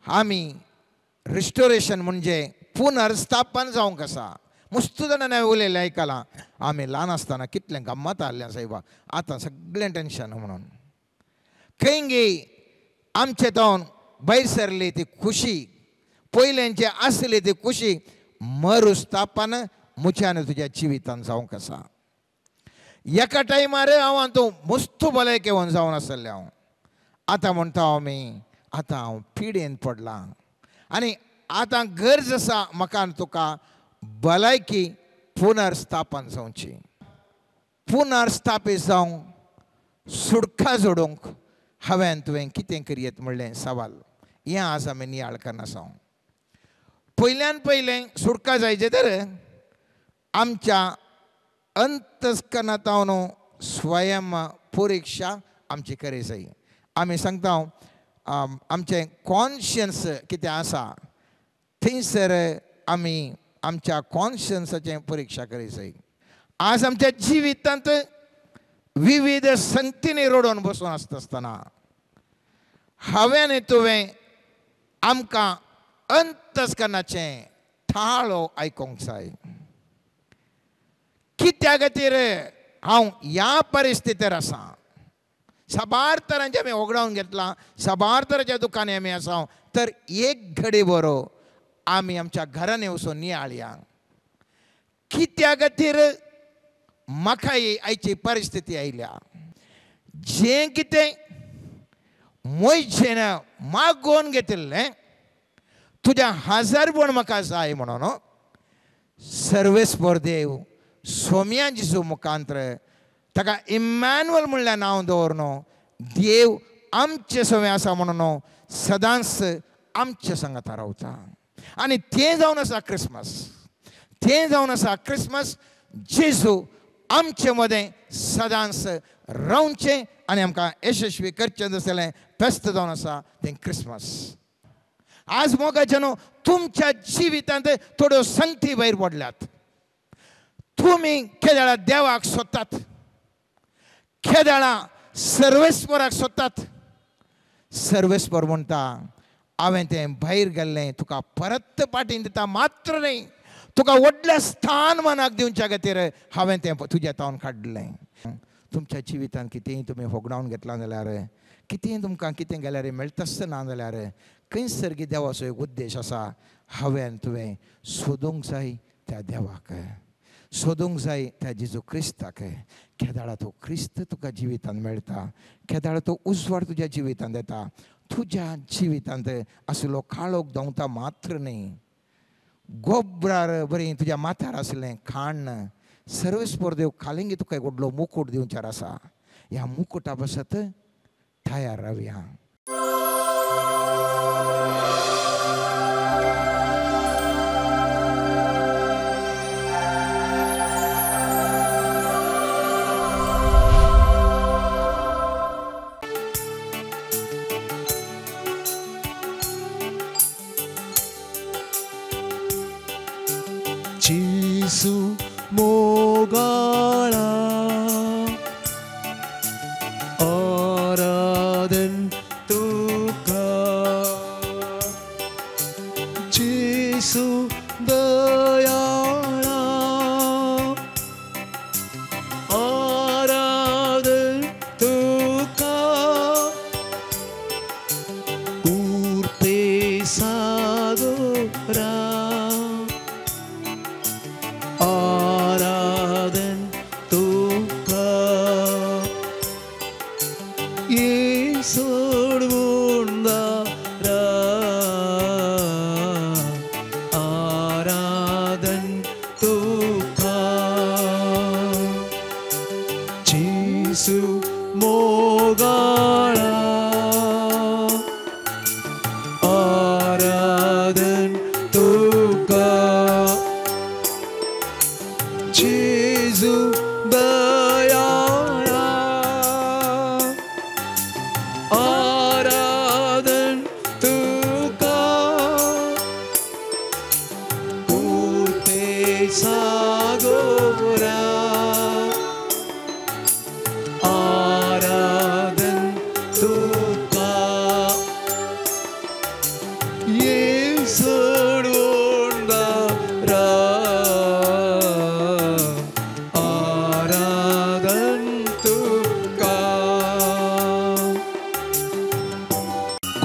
आमी रिस्टोरेशन म्हणजे पुनर्स्थापन जावंक आसा. मुस्तू जाणांनी हांवें उलयलें आयकलां, आमी ल्हान आसतना कितलें गम्मत आहलें सायबा, आतां सगळें टेंशन म्हणून. खंयगी आमचे तावन भायर सरली ती खुशी, पयल्यांचे आसली ती खुशी मरुस्थापन म्हज्या तुज्या जिवितान जावंक आसा. एका टायमार हांव तूं मुस्तू भलायकेवन जावन आसलें हांव, आतां म्हणटा आमी आतां हांव पिडेन पडलां आनी आतां गरज आसा म्हाका आनी तुका भलायकी पुनर्स्थापन जावची. पुनर्स्थापीत जावंक सुटका जोडूंक हांवें तुवें कितें करयेत म्हणलें सवाल हें आज आमी नियाळ करना आसा. पयल्यान पयलें सुटका जायचें तर आमच्या अंतस्करणांत स्वयं परिक्षा आमची करी जाय. आमी सांगता आमचें कॉन्शियन्स कितें आसा थंयसर आमी आमच्या कॉन्शियन्साचें परिक्षा करी जाय. आज आमच्या जिवितांत विविध संगतींनी रडोवन बसून आसता आसतना हांवें आनी तुवें आमकां अंतस्करणाचें थाळो आयकूंक जाय. कित्या खातीर हांव ह्या परिस्थितीर आसा? साबार तरांचें आमी होगडावन घेतलां, साबार तरांच्या दुकानांनी आमी आसा, तर एक घडी बरो आमी आमच्या घरांनी वचून नियाळया कित्या खातीर म्हाका ही आयची परिस्थिती आयल्या. जें कितें म्हजेन मागोवन घेतिल्लें तुज्या हजारपण म्हाका जाय म्हणून सर्वेस्पर देव सोम्या जेजू मुखांत्र ताका इमॅन्युअल म्हणल्यार नांव दवरन देव आमचे सवे आसा म्हणून सदांच आमचे सांगाता रावता. आनी तें जावन आसा क्रिसमस, तें जावन आसा क्रिसमस. जेजू आमचे मदें सदांच रावचें आनी आमकां यशस्वी करचें जालें फेस्त जावन आसा तें क्रिसमस. आज मोगाचे न्हू तुमच्या जिवितांत थोड्यो संगती भायर पडल्यात. तुमी केदळा देवाक सोदतात, केदळा सर्वेस्पराक सोदतात. सर्वेस्पर म्हणटा हांवें तें भायर गेल्लें तुका परत पाटीन दिता, मात्र न्हय तुका व्हडलें स्थान मनाक दिवच्या खातीर हांवें तें तुज्या तावन काडलें. तुमच्या जिवितांत कितेंय तुमी होगडावन घेतलां जाल्यार, कितेंय तुमकां कितें गेल्यार मेळटाच ना जाल्यार खंयसर की देवाचो एक उद्देश आसा हांवें तुवें सोदूंक जाय त्या देवाक, सोदूंक जाय त्या जेजू क्रिस्ताक. केदाळा तो क्रिस्त तुका जिवितांत मेळटा, केदाळा तो उजवाड तुज्या जिवितांत येता. तुज्या जिवितांत आसलो काळोख धांवता मात्र न्हय, गोबरार बरी तुज्या माथ्यार आसलें खाण सर्वेस्पर देव खालिंगी तुका एक व्हडलो मुकूट दिवचार आसा. ह्या मुकुटा पासत तयार रावया. जेजू मोगाळा आराधन तुका, जेजू दयाळा आराधन तुका, उर्ते सागोरा आराधन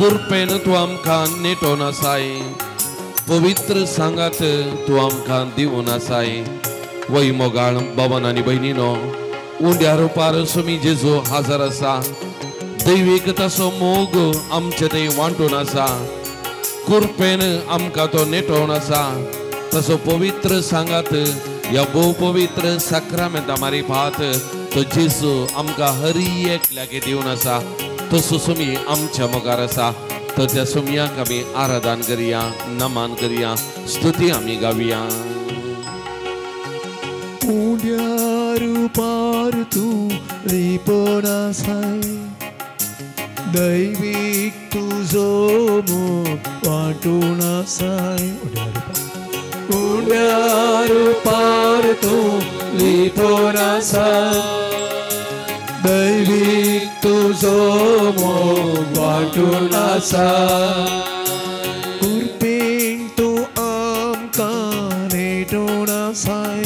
कुरपेन तूं आमकां नेटोवन आसाय, पवित्र सांगात तूं आमकां दिवन आसाय। वय मोगाळ बाबान आनी भयणीनो, उंड्या रुपार सुमी जेजू हाजर आसा। दैवीक तसो मोग आमचे थंय वांटून आसा, कुरपेन आमकां तो नेटोवन आसा। तसो पवित्र सांगात ह्या भोव पवित्र साक्रामेंता मारिफात तो जेजू आमकां हरी एकल्याक दिवन आसा। तसो सुमी आमच्या मुखार आसा, तर त्या सुमयाक आमी आराधन करया, नमन करया, स्तुती आमी गावया। उंड्या रुपार तूं लिपोवन आसाय, दैवीक तुजो मोग वांटून आसाय। उंड्या रुपार तूं लिपोवन आसाय, दैवीक तुजो मोग वांटून आसाय। कुरपेन तूं आमकां नेटून आसाय,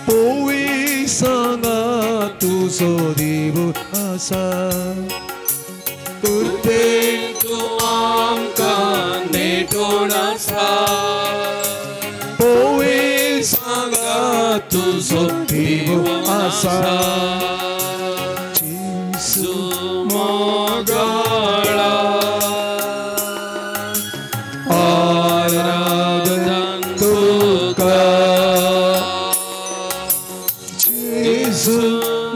पोवी सांगा तुजो देव आसा। कुरपेन तूं आमकां नेटून आसा, पोवी सांगा तुजो देव आसा। जेजू मोगाळा आराधन तुका, जेजू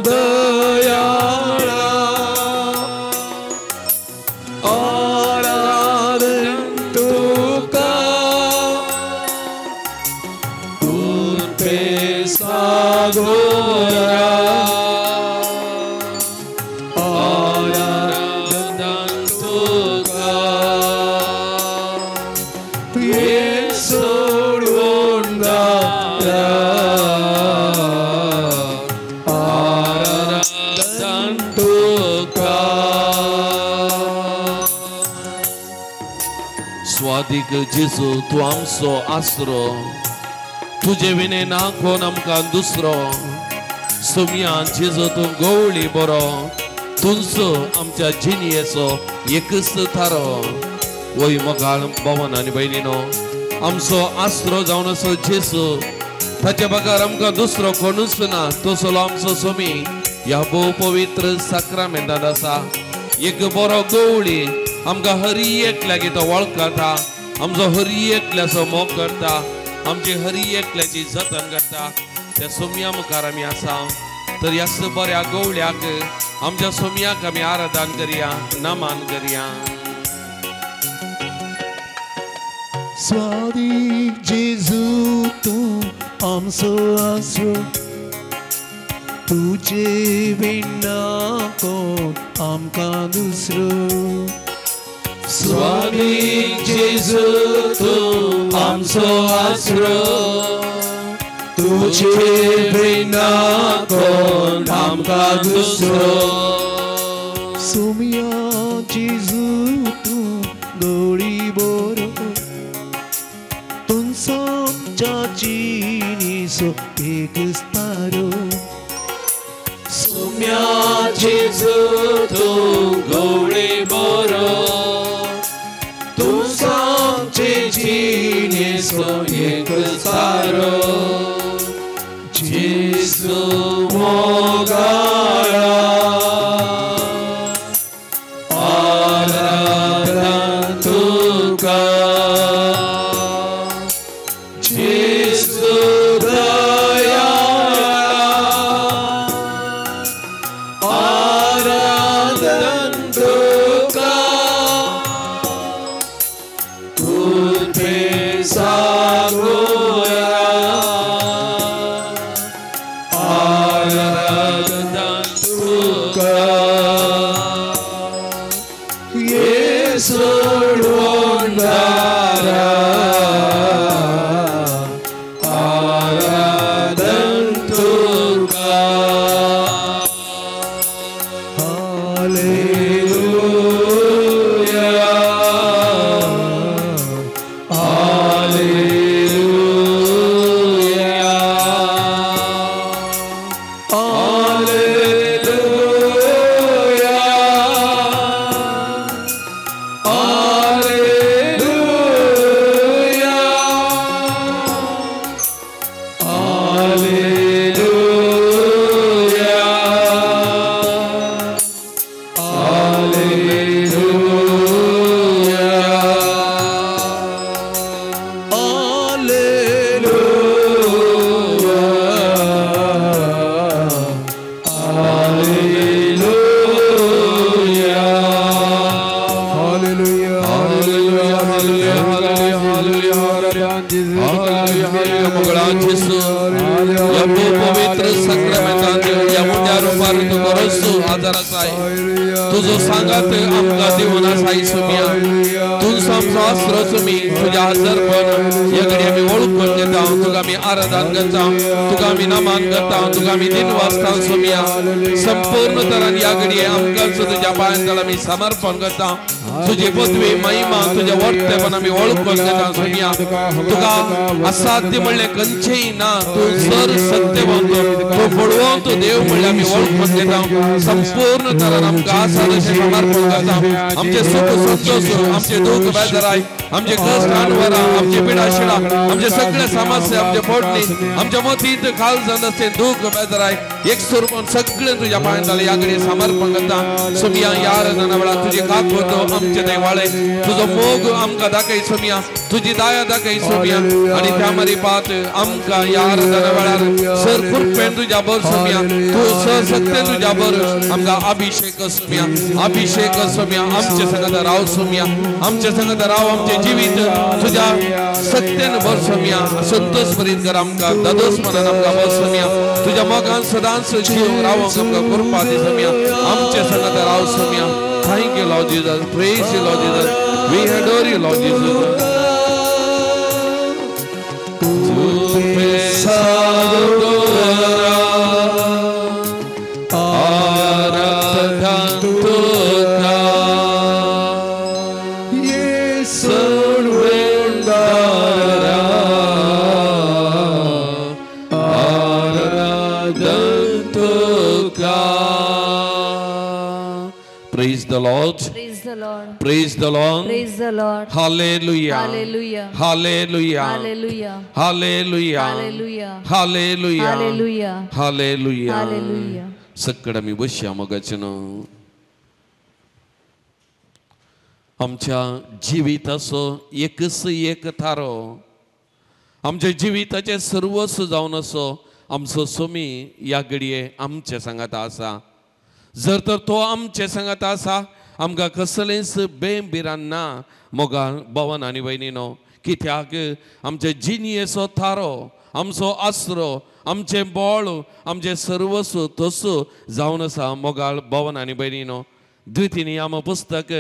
दयाळा आराधन तुका। कुरपे सागोरा आराधन तुका, सोडून दारा आराधन तुका। स्वादीक जेजू तूं आमचो आसरो, तुजे विणे ना कोण आमकां दुसरो। सुमया जेजू तूं गवळी बरो, तुमचो आमच्या जिणयेचो एकच थारो। वय मोगाळ बावन आनी भयणीनो, आमचो आसरो जावन आसो जेजू, ताच्या बगर आमकां दुसरो कोणूच ना। तसलो आमचो सुमी ह्या भोव पवित्र साक्रामेंतांत आसा। एक बरो गवळी आमकां हरी एकल्याक तो वळखता, आमचो हरी एकल्याचो मोग करता, आमची हरी एकल्याची जतन करता। त्या सोम्या मुखार आमी आसा, तर ह्या बऱ्या गवळ्याक आमच्या सोम्याक आमी आराधन करया, नमन करया। स्वादीक जेजू तूं आमचो आसरो, तुजे विणा कोण आमकां दुसरो। स्वादीक जेजू तूं आमचो आसरो, तुजे विणा कोण आमकां दुसरो। सोम्या जेजू तूं गवळी बरो, तुमचो आमच्या जिणेचो एक तारो। सोम्या जेजू तूं गवळी बरो, तूं आमचे जिणेचो एक तारो। जेजू मोगाळा आराधन तुका, जेजू दयाळा आराधन तुका। कुरपे सागोरा आराधन तुका, सोडून दारा आराधन तुका। Hallelujah hallelujah hallelujah. Hallelujah, hallelujah, hallelujah, hallelujah, hallelujah. Mangala जेसू ह्या पवित्र साक्रामेंतांत ह्या मोठ्या रुपार तूं बरोच आदार आसाय. तुजो सांगात आमकां दिवन आसाय सुमिया. तूंच आमचो आसरो सुमी. तुज्या आजारपण ह्या घडी आमी वळखून घेता. तुका आमी आराधन करता, तुका आमी नमन करता, तुका आमी दिनवासता सुमिया. संपूर्ण तरान ह्या घडये आमकां तुज्या पांयां आमी समर्पण करता. तुजी पदवी महिमा तुज्या वर्तेपण आमी वळखून घेता सुमिया. तुका असाध्य म्हणलें खंयचेंय ना. तूं सर सत्यवंत, तूं फळवंत देव म्हणल्यार आमी वळखून घेता. संपूर्ण तरान आमकां आसा तशें समर्पण करता. आमचे सुख संतोष, आमचे दुःख बेजाराय, आमचे कश्ट अनवरां, आमचे पिडाशिडा, आमचे सगळे समस्या, आमचे पोटणी, आमच्या मतींत काळजांत आसचें दुःख बेजाराय एक स्वरूपान सगळें तुज्या पांयां तले ह्या घडये समर्पण करता सुमिया. ह्या आराधना वेळार तुजी काकूट आमचे थंय वाळय. तुजो मोग आमकां दाखय सुमिया. तुजी दया दाखय सुमिया. आनी त्या मारी पात आमकां ह्या आराधना वेळार सर कृपेन तुज्या बर सुमिया. तूं सर सत्तेन तुज्या बर आमकां अभिषेक सुमिया. अभिषेक सुमिया. आमचे संगत राव सुमिया. आमचे संगत राव. आमचें जिवीत तुज्या सत्तेन भर सुमिया. संतोष भरीत कर आमकां. दादोस मनान आमकां भर सुमिया. तुज्या मोगान सदांच जीव रावंक आमकां कृपा दी सुमिया. आमचे संगत राव सुमिया. Thank you Lord Jesus. Praise you Lord Jesus. We adore you Lord Jesus. Praise the Lord. Praise the Lord. Praise the Lord. Praise the Lord. Hallelujah. Hallelujah. Hallelujah. Hallelujah. Hallelujah. Hallelujah. Hallelujah. Hallelujah. Hallelujah. Hallelujah. सकड आमी बसया मोगाचें. आमच्या जिविताचो एकच एक थारो, आमच्या जिविताचें सर्वस्व जावन असो आमचो सोमी ह्या घडये आमचे सांगाता आसा. जर तर तो आमचे सांगात आसा आमकां कसलेंच बेंबिरान ना मोगाळ भवन आनी भयणीनो. कित्याक आमचे जिणयेचो थारो, आमचो आसरो, आमचें बळ, आमचें सर्वस्व तसो जावन आसा मोगाळ भवन आनी भयणीनो. द्वितीय नियम पुस्तक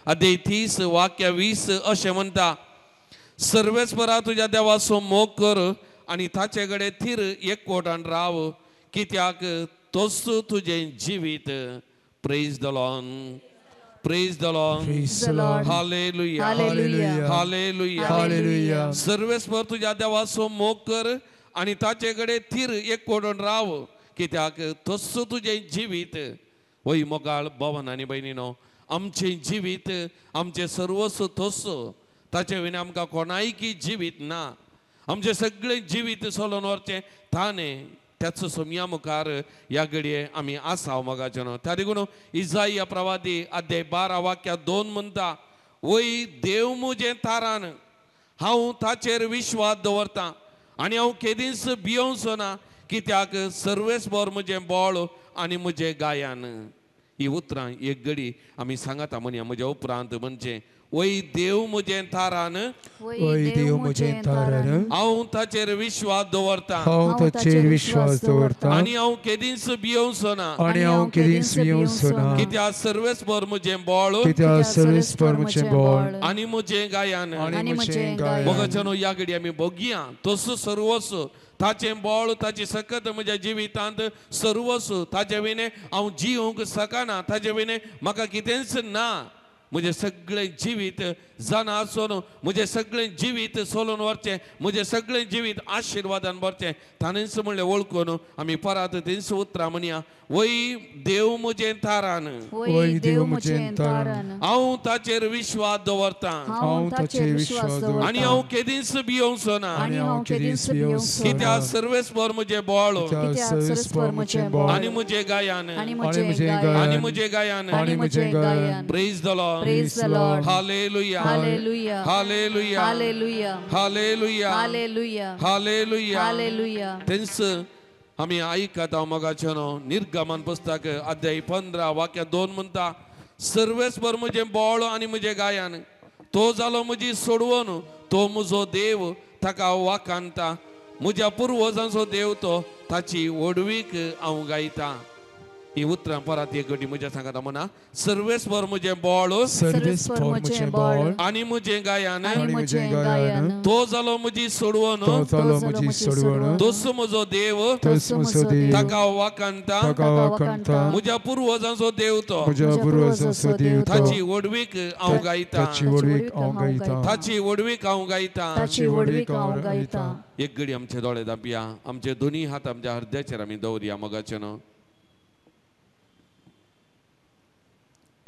अध्याय 30 वाक्य 20 अशें म्हणटा, सर्वेस्परा तुज्या देवाचो मोग कर आनी ताचे कडेन थीर एकवटान राव, कित्याक तोच तुजें जिवीत. Praise the Lord. Praise the Lord. Praise the Lord. Hallelujah. Hallelujah. Hallelujah. Hallelujah. सर्वेस्पर तुज्या देवाचो मोग कर आनी ताचे कडेन थीर एकवटान राव, कित्याक तोच तुजें जिवीत. वय मोगाळ भवन आनी भयणीनो, आमचें जिवीत आमचें सर्वस्व तोच. ताचे विना आमकां कोणायकी जिवीत ना. आमचें सगळें जिवीत सोलोवन व्हरचें ताणें त्याच सोमया मुखार ह्या घडये आमी आसा मोगाचें न्हू. त्या देखून इजाया प्रवादी अध्याय 12 वाक्य 2 म्हणटा, वय देव म्हजें थारान, हांव ताचेर विश्वास दवरतां आनी हांव केदींच भियोवचो ना, कित्याक सर्वेस्पर म्हजें बळ आनी म्हजें गायन. ही उतरां एक घडी आमी सांगता म्हणया म्हज्या उपरांत म्हणजे, वय देव म्हजें थारान, वय देव म्हजें थारान, हांव ताचेर विश्वास दवरतां, हांव ताचेर विश्वास दवरतां आनी हांव केदींच भियोवचो ना, आनी हांव केदींच भियोवचो ना, कित्याक सर्वेस्पर म्हजें बळ, कित्याक सर्वेस्पर म्हजें बळ आनी म्हजें गायन, आनी म्हजें गायन. मोगाच्यानो ह्या घडी आमी बघया तसो सर्वस्व ताचें बळ, ताची सकत म्हज्या जिवितांत सर्वस्व. ताचे विणे हांव जिवंक शकना, ताचे विणे म्हाका कितेंच ना. म्हजें सगळें जिवीत जाणा आसून म्हजें सगळें जिवीत सोलून व्हरचें, म्हजें सगळें जिवीत आशिर्वादान भरचें. ताणेंच म्हणलें वळखून आमी परत तेंच उतरां म्हणया, वय देव म्हजें थारान, वय देव म्हजें थारान, हांव ताचेर विश्वास दवरतां, हांव ताचेर विश्वास दवरतां आनी हांव केदींच भियोवचो ना, आनी हांव केदींच भियोवचो ना, कित्याक सर्वेस्पर म्हजें बळ, कित्याक सर्वेस्पर म्हजें बळ आनी म्हजें गायन, आनी म्हजें गायन, आनी म्हजें गायन, आनी म्हजें गायन. Praise the Lord. Praise the Lord. Hallelujah. Hallelujah. Hallelujah. Hallelujah. Hallelujah. Hallelujah. Hallelujah. Hallelujah. तेंच आमी आयकता मोगाचें न्हू. निर्गमन पुस्तक अध्याय 15 वाक्य 2 म्हणटा, सर्वेस्पर म्हजें बोळ आनी म्हजें गायन, तो जालो म्हजी सोडवण, तो म्हजो देव, ताका हांव वाखाणता. म्हज्या पुर्वजांचो देव तो, ताची व्हडवीक हांव गायता. ही उतरां परत एक घटी म्हज्या सांगता म्हणा. सर्वेस्पर म्हजें बोळ, सर्वेस्पर म्हजें बोळ आनी म्हजें गायन, आनी म्हजें गायन, तो जालो म्हजी सोडवण, तो जालो म्हजी सोडवण, तोच म्हजो देव, तोच म्हजो देव, ताका हांव वाखाणता, ताका वाखाणता. म्हज्या पुर्वजांचो देव तो, म्हज्या पुर्वजांचो देव तो, ताची व्हडवीक हांव गायता, ताची व्हडवीक हांव गायता, ताची व्हडवीक हांव गायता, ताची व्हडवीक हांव गायता. एक घडी आमचे दोळे धांपया, आमचे दोनी हात आमच्या हृदयाचेर आमी दवरया मोगाचे न्हू.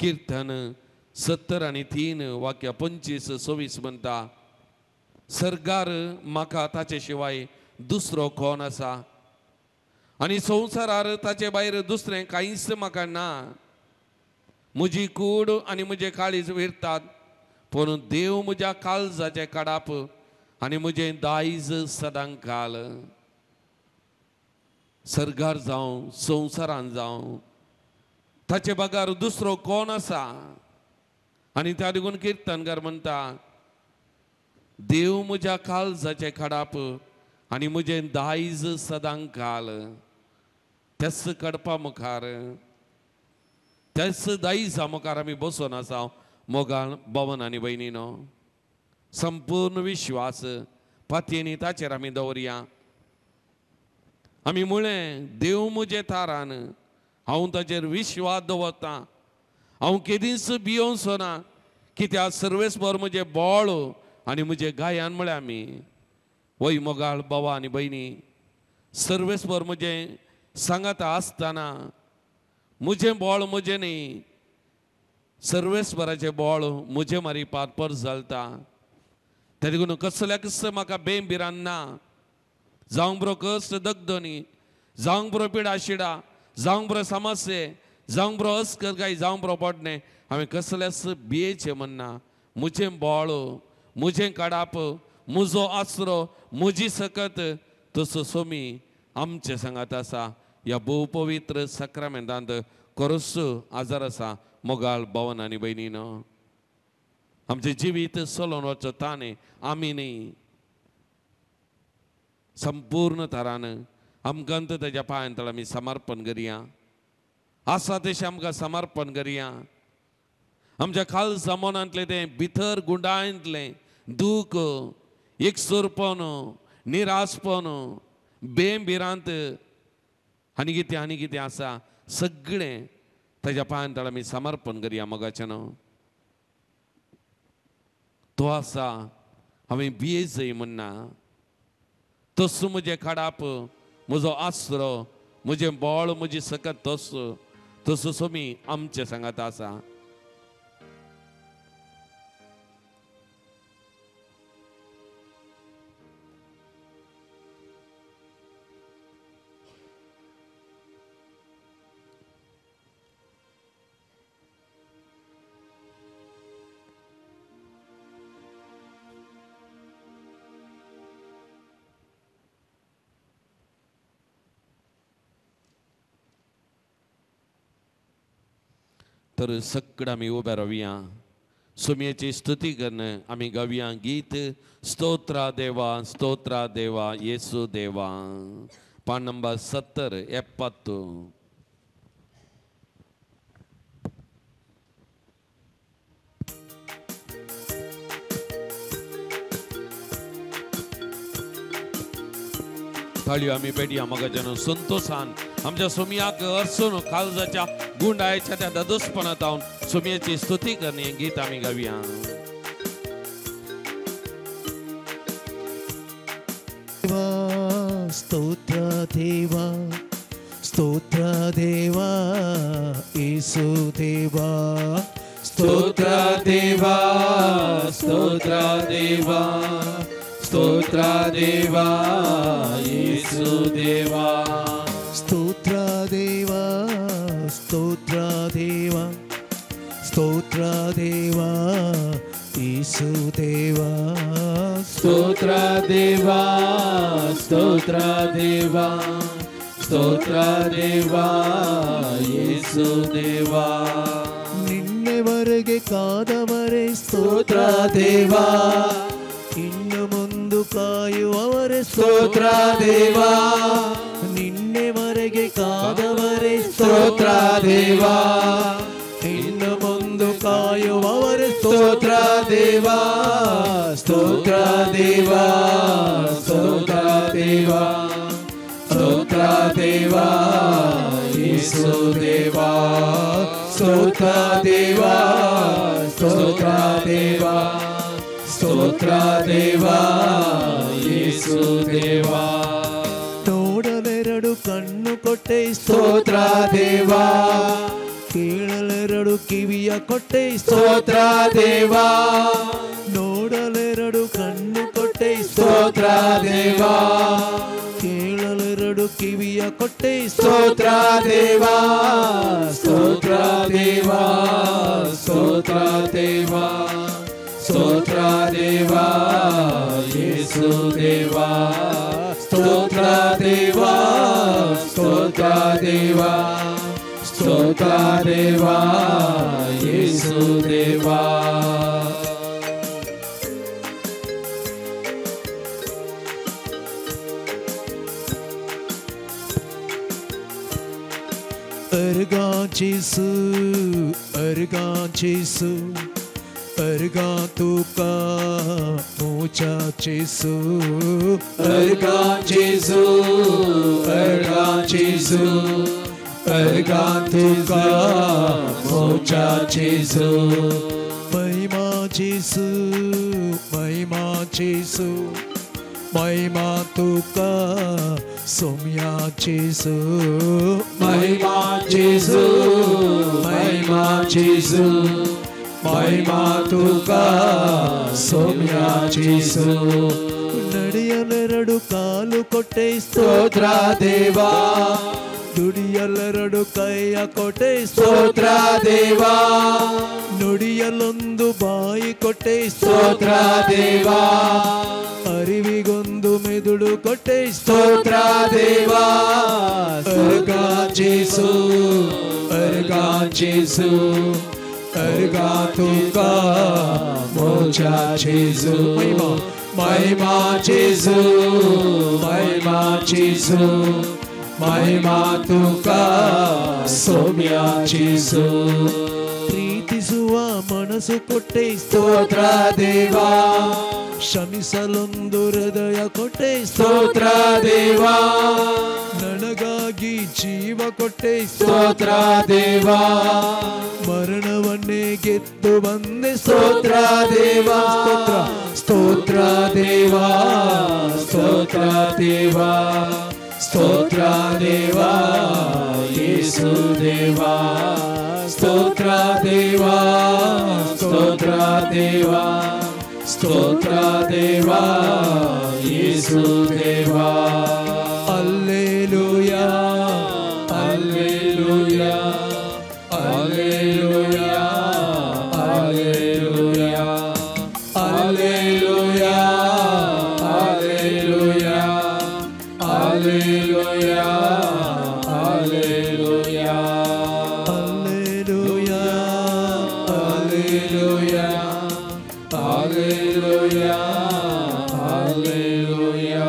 कीर्तन 73 वाक्य 25-26 म्हणटा, सरकार म्हाका ताचे शिवाय दुसरो कोण आसा आनी संवसारार ताचे भायर दुसरें कांयच म्हाका ना. म्हजी कूड आनी म्हजें काळीज विरतात, पूण देव म्हज्या काळजाचें काडाप आनी म्हजें दायज सदांकाल. सरकार जावं संवसारान जावं ताचे बगर दुसरो कोण आसा. आनी त्या देखून किर्तनकार म्हणटा, देव म्हज्या काळजाचें काडाप आनी म्हजें दायज सदांकाल. त्याच कडपा मुखार, त्याच दायजा मुखार आमी बसून आसा मोगाळ भवन आनी भयणीनो. संपूर्ण विश्वास पातयेनी ताचेर आमी दवरया. आमी म्हळें, देव म्हजें थारान, हांव ताचेर विश्वास दवरतां, हांव केदींच भियोवचो ना, कित्याक सर्वेस्पर म्हजें बोळ आनी म्हजें गायन. म्हळ्यार आमी वय मोगाळ बाबा आनी भयणी, सर्वेस्पर म्हजें सांगाता आसतना म्हजें बोळ म्हजें न्ही, सर्वेस्पराचें बोळ म्हजें मारिपात पर जालता. ते देखून कसल्या कस म्हाका बेम भिरान ना. जावंक बरो कश्ट दगदनी, जावंक बरो पिडा शिडा, जावंक बरो समस्ये, जावंक बरो अस्कर काय जावंक बरो पडणें, हांवें कसल्याच भियेचें म्हणना. म्हजें बोळ, म्हजें काडाप, म्हजो आसरो, म्हजी सकत तसो सोमी आमचे सांगात आसा. ह्या भोव पवित्र साक्रामेंतांत खरोच आजार आसा मोगाळ भवन आनी भयणीनो. आमचें जिवीत चलोवन वचचो ताणें आमी न्ही, संपूर्ण थरान आमकां ताच्या पांयां तळ आमी समर्पण करया. आसा तशें आमकां समर्पण करया. आमच्या खालसा मनांतलें तें भितर गुंडायतलें दूख, एकसुरपण, निराशपण, बेम भिरांत आनी कितें आनी कितें आसा सगळें ताच्या पांयां तळ आमी समर्पण करया मोगाचें न्हू. तो आसा हांवें भियेजय म्हणना, तसो म्हजें काडाप, म्हजो आसरो, म्हजें बोळ, म्हजी सकत तसो तसो सोमी आमचे सांगात आसा. तर सगळं आमी उबे रावया, सोमयेची स्तुती करून आमी गावया गीत स्तोत्रा देवा, स्तोत्रा देवा, येसू देवा. पान नंबर 70 70. थाळयो आमी पेटया मगाच्यान संतोषान आमच्या सोमयाक अर्सून काळजाच्या गुंडायच्या त्या दादोसपणांत हांव सोमयेची स्तुती करणे गीत आमी गावया. स्तोत्र देवा, स्तोत्र देवा, येसू देवा, स्तोत्र देवा, स्तोत्र देवा, स्तोत्र देवा, येसू देवा, स्तोत्र देवा, स्तोत्र देवा, स्तोत्र देवा, येसू देवा, स्तोत्र देवा, स्तोत्र देवा, स्तोत्र देवा, येसू देवा. निन्न ನಿನ್ನೆವರೆಗೆ ಕಾದವರೇ ಸ್ತೋತ್ರ ದೇವಾ, ಇನ್ನು ಮುಂದು ಕಾಯುವವರೇ ಸ್ತೋತ್ರ ದೇವಾ, ನಿನ್ನೆವರೆಗೆ ಕಾದವರೇ ಸ್ತೋತ್ರ ದೇವಾ, ಇನ್ನು ಮುಂದು ಕಾಯುವವರೇ ಸ್ತೋತ್ರ ದೇವಾ, ಸ್ತೋತ್ರ ದೇವಾ, ಸ್ತೋತ್ರ ದೇವಾ, ಸ್ತೋತ್ರ ದೇವಾ, ಯೇಸು ದೇವಾ, ಸ್ತೋತ್ರ ದೇವಾ, ಸ್ತೋತ್ರ ದೇವಾ, ಸ್ತೋತ್ರ ದೇವಾ, ಯೇಸು ದೇವಾ. ನೋಡಲೆರಡು ಕಣ್ಣು ಕೊಟ್ಟೆ ಸ್ತೋತ್ರ ದೇವಾ, ಕೇಳಲೆರಡು ಕಿವಿಯ ಕೊಟ್ಟೆ ಸ್ತೋತ್ರ ದೇವಾ, ನೋಡಲೆರಡು ಕಣ್ಣು ಕೊಟ್ಟೆ ಸ್ತೋತ್ರ ದೇವಾ, ಕೇಳಲೆರಡು ಕಿವಿಯ ಕೊಟ್ಟೆ ಸ್ತೋತ್ರ ದೇವಾ, ಸ್ತೋತ್ರ ದೇವಾ, ಸ್ತೋತ್ರ ದೇವಾ, ಸ್ತೋತ್ರ ದೇವಾ, ಯೇಸು ದೇವಾ, ಸ್ತೋತ್ರ ದೇವಾ, ಸ್ತೋತ್ರ ದೇವಾ, ಸ್ತೋತ್ರ ದೇವಾ, ಯೇಸು ದೇವಾ. अर्गा जेसू, अर्गा जेसू, अर्गा तुका मोचा जेसू, अर्गा जेसू, अर्गा जेसू, अर्गा तुका मोचा जेसू, महिमा जेसू, महिमा जेसू, महिमा तुका सोम्या जेसू, महिमा जेसू, महिमा जेसू, महिमा तुका सोम्या जेसू. ನಡೆಯಲೆರಡು ಕಾಲು ಕೊಟ್ಟೆ ಸ್ತೋತ್ರ ದೇವಾ, ದುಡಿಯಲೆರಡು ಕೈಯ ಕೊಟ್ಟೆ ಸ್ತೋತ್ರ ದೇವಾ, ನುಡಿಯಲೊಂದು ಬಾಯಿ ಕೊಟ್ಟೆ ಸ್ತೋತ್ರ ದೇವಾ, ಅರಿವಿಗೊಂದು ಮೆದುಳು ಕೊಟ್ಟೆ ಸ್ತೋತ್ರ ದೇವಾ, ಅರ್ಗಾ ಜೇಸು, ಅರ್ಗಾ ಜೇಸು, अर्गा तुका मोचा जेसू, महिमा महिमा जेसू, महिमा जेसू, महिमा तुका सोम्या जेसू. ಪ್ರೀತಿಸುವ ಮನಸ್ಸು ಕೊಟ್ಟೆ ಸ್ತೋತ್ರ ದೇವಾ, ಕ್ಷಮಿಸಲೊಂದು ಹೃದಯ ಕೊಟ್ಟೆ ಸ್ತೋತ್ರ ದೇವಾ, ನನಗಾಗಿ ಜೀವ ಕೊಟ್ಟೆ ಸ್ತೋತ್ರ ದೇವಾ, ಮರಣವನ್ನೇ ಗೆದ್ದು ಬಂದೆ ಸ್ತೋತ್ರ ದೇವಾ, ಸ್ತೋತ್ರ ಸ್ತೋತ್ರ ದೇವಾ, ಸ್ತೋತ್ರ ದೇವಾ, ಸ್ತೋತ್ರ ದೇವಾ, ಯೇಸು ದೇವಾ, ಸ್ತೋತ್ರ ದೇವಾ, ಸ್ತೋತ್ರ ದೇವಾ, ಸ್ತೋತ್ರ ದೇವಾ, ಯೇಸು ದೇವಾ. Alleluia, alleluia, alleluia, alleluia, alleluia, alleluia, alleluia, alleluia, alleluia, alleluia, alleluia, alleluia.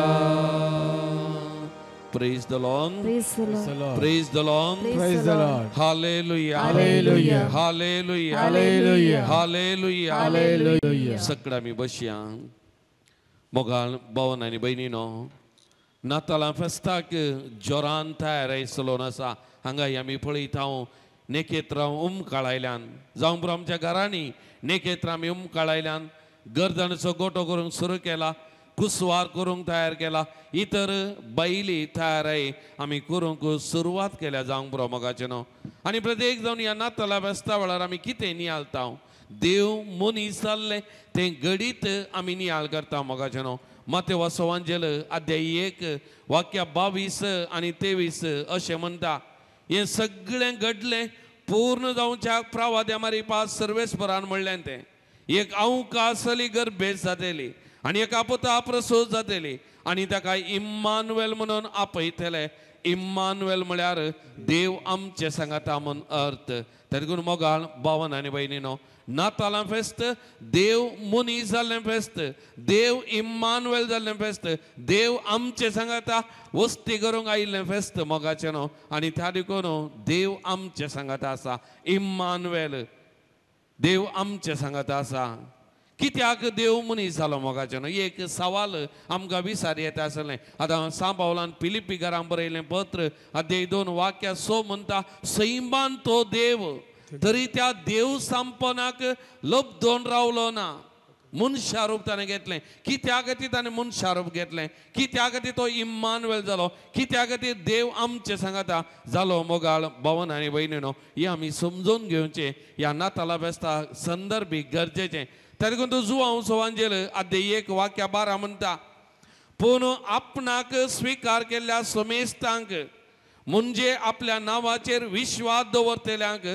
Praise the Lord. Praise the Lord. Praise the Lord. Praise the Lord. Hallelujah. Hallelujah. Hallelujah. Hallelujah. Hallelujah. Hallelujah. सगळ्या आमी बसया. मोगाळ भावन आनी भयणीनो, नातालां फेस्ताक जोरान तयार आयसलो आसा. हांगा आमी पळयता नेकेत्रां उमकाळायल्यान, जावं पुरो आमच्या घरांनी नेकेत्रां आमी उमकाळायल्यान, गर्दणचो गोटो करूंक सुरू केला, कुसवार करूंक तयार केला, इतर बैली तयार आमी करूंक सुरवात केल्या जावंक पुरो मोगाचें न्हू. आनी प्रत्येक जावन ह्या नातालां फेस्ता वेळार आमी कितें नियाळता, देव मनीस जाल्लें तें घडीत आमी नियाळ करता मोगाचें न्हू. मातेव सवांजेल अध्याय 1 वाक्या 22 आनी 23 अशें म्हणटा, हें सगळें घडलें पूर्ण जावच्या प्रवाद्या मारी पास सर्वेस्परान म्हणलें तें एक अवका आसली गर्भेस जातली आनी एक आपुता प्रसूत जातली आनी ताका इम्मानुएल म्हणून आपयतले. इम्मानुएल म्हळ्यार देव आमचे सांगाता म्हूण अर्थ. देखून मोगाळ भावन आनी भयणीनो, नातालां फेस्त देव मनीस जाल्लें फेस्त, देव इम्मानुएल जाल्लें फेस्त, देव आमचे सांगाता वस्ती करूंक आयिल्लें फेस्त मोगाचें न्हू. आनी त्या देखून देव आमचे सांगाता आसा, इम्मानुएल देव आमचे सांगाता आसा. कित्याक देव मनीस जालो मोगाचें न्हू, एक सवाल आमकां विचार येता आसलें. आतां सांत पावलान फिलिप्पी घरां बरयलें पत्र अध्याय 2 वाक्य 6 म्हणटा, सैमान तो देव तरी त्या देव संपनाक लब्दोन रावलो ना, मनशारूप ताणें घेतलें. कित्या खातीर ताणें मनशारूप घेतलें? कित्या खातीर तो इम्मानुएल जालो? कित्या खातीर देव आमचे सांगाता जालो? मोगाळ भावन आनी भयणीनो, हें आमी समजून घेवचें. ह्या नातालां फेस्ता संदर्भी गरजेचें. देखून तो जुवांव सोवांजेल अध्याय 1 वाक्य 12 म्हणटा, पूण आपणाक स्विकार केल्ल्या समेस्तांक म्हणजे आपल्या नांवाचेर विश्वास दवरतल्यांक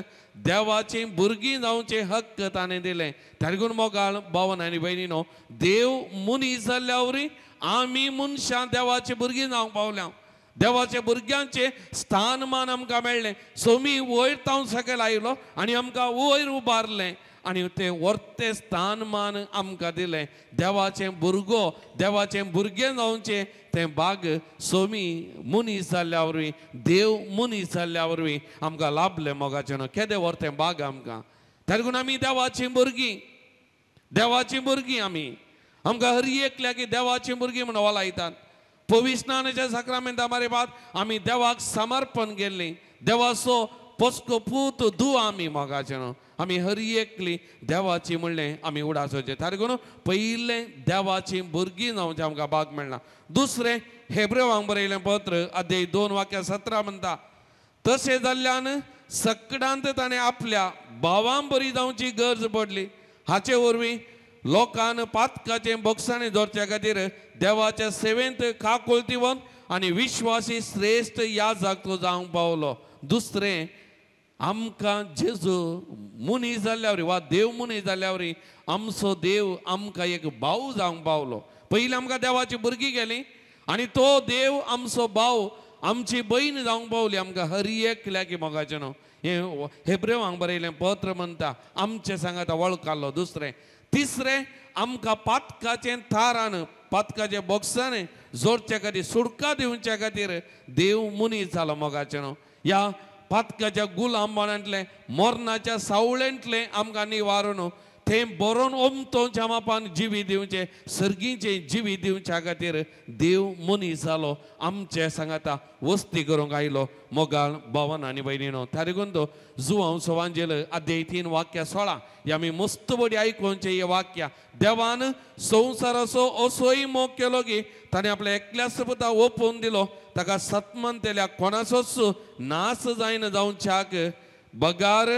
देवाची भुरगीं जावचे हक्क ताणें दिलें. देखून मोगाळ भावन आनी भयणीनो, देव मनीस जाल्ल्या वरी आमी मनशां देवाची भुरगीं जावंक पावल्या. देवाच्या भुरग्यांचें स्थानमान आमकां मेळ्ळें. सोमी वयर तावन सकयल आयलो आनी आमकां वयर उबारलें आनी तें वर्तें स्थानमान आमकां दिलें. देवाचें भुरगो, देवाचें भुरगें जावचें तें भाग सोमी मनीस जाल्ल्या वरवीं, देव मनीस जाल्ल्या वरवीं आमकां लाभलें मोगाचें न्हू. केदें व्हरतें भाग आमकां. देखून आमी देवाचीं भुरगीं, देवाचीं भुरगीं आमी. आमकां हर एकल्याक देवाचीं भुरगीं म्हूण वलायतात. पविस्नानाच्या साक्रामेंता मारे बाद आमी देवाक समर्पण केल्लीं, देवाचो पोसको पूत दू आमी मोगाचें न्हू. आमी हर एकली देवाची म्हणलें आमी उडास वचचें. देखून पयलें देवाची भुरगीं जावचें आमकां भाग मेळना. दुसरें हेब्रेवांक बरयलें पत्र अध्याय 2 वाक्य 17 म्हणटा, तशें जाल्ल्यान सकडांत ताणें आपल्या भावां बरी जावची गरज पडली. हाचे वरवीं लोकान पातकाचें बोगसाणें दवरच्या खातीर देवाच्या सेवेंत काकुळतीवन आनी विश्वासी श्रेश्ठ याजक तो जावंक पावलो. दुसरें आमकां जेजू मनीस जाल्ल्या वरी वा देव मनीस जाल्ल्या वरी आमचो देव आमकां एक भाव जावंक पावलो. पयलीं आमकां देवाची भुरगीं गेली आनी तो देव आमचो भाव, आमची भयण जावंक पावली आमकां हर एकल्याक मोगाचें न्हू. हें हेब्रेवांक बरयलें पत्र म्हणटा आमचें सांगाता वळखालो. दुसरें तिसरें आमकां पातकाचें थारान, पातकाचें बोगसाणें जोडच्या खातीर, सुटका दिवच्या खातीर देव मनीस जालो मोगाचें न्हू. ह्या पातकाच्या गुलामपणांतलें, मरणाच्या सावळेंतलें आमकां निवारून थंय बरोवन ओमतोच्या मापान जिवीत दिवचें, सर्गीचें जिवीत दिवच्या खातीर देव मनीस जालो, आमचे सांगाता वस्ती करूंक आयलो मोगाळ भावन आनी भयणीनो. देखून तो जुवांव सोवांजेल अध्याय 3 वाक्य 16 हे आमी मस्त बरी आयकुचें हें वाक्य. देवान संवसाराचो असोय मोग केलो की ताणें आपल्या एकल्याच पुता ओपून दिलो, ताका सत्मनतेल्या कोणाचोच नाश जायना जावच्याक बगार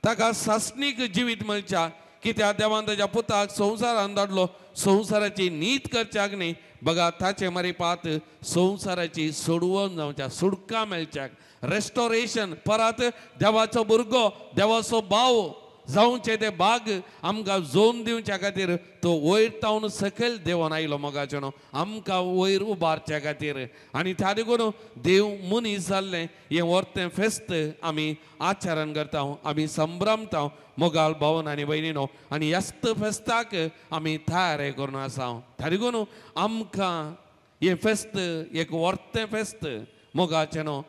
ताका सासणीक जिवीत मेळच्या. कित्याक देवान ताच्या पुताक संवसारान धाडलो संवसाराची नीत करच्याक न्ही, बघा ताचे मारिपात संवसाराची सोडवण जावच्या, सुटका मेळच्याक, रेस्टोरेशन, परत देवाचो भुरगो, देवाचो भाव जावचें ते भाग आमकां जोन दिवच्या खातीर तो वयर तावन सकयल देंवन आयलो मोगाचें न्हू, आमकां वयर उबारच्या खातीर. आनी त्या देखून देव मनीस जाल्लें हें वर्तें फेस्त आमी आचरण करता, आमी संभ्रमता मोगाळ भावन आनी भयणीनो. आनी ह्याच फेस्ताक आमी तयार करून आसा. त्या देखून आमकां हें फेस्त एक वर्तें फेस्त मोगाचें न्हू,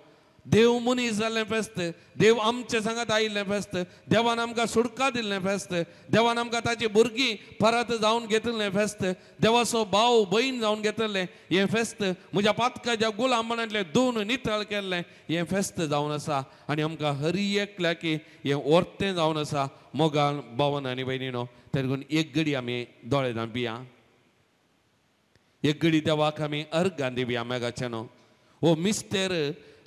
देव मनीस जाल्लें फेस्त, देव आमचे सांगात आयिल्लें फेस्त, देवान आमकां सुटका दिल्लें फेस्त, देवान आमकां ताची भुरगीं परत जावन घेतिल्लें फेस्त, देवाचो भाव भयण जावन घेतिल्लें हें फेस्त, म्हज्या पातकाच्या गुलामपणांतलें दोन नितळ केल्लें हें फेस्त जावन आसा. आनी आमकां हर एकल्याक हें वर्तें जावन आसा मोगाळ भावन आनी भयणीनो. देखून एक घडी आमी दोळे धांपिया, एक घडी देवाक आमी अर्गां दिवया मोगाचें न्हू. हो मिस्तेर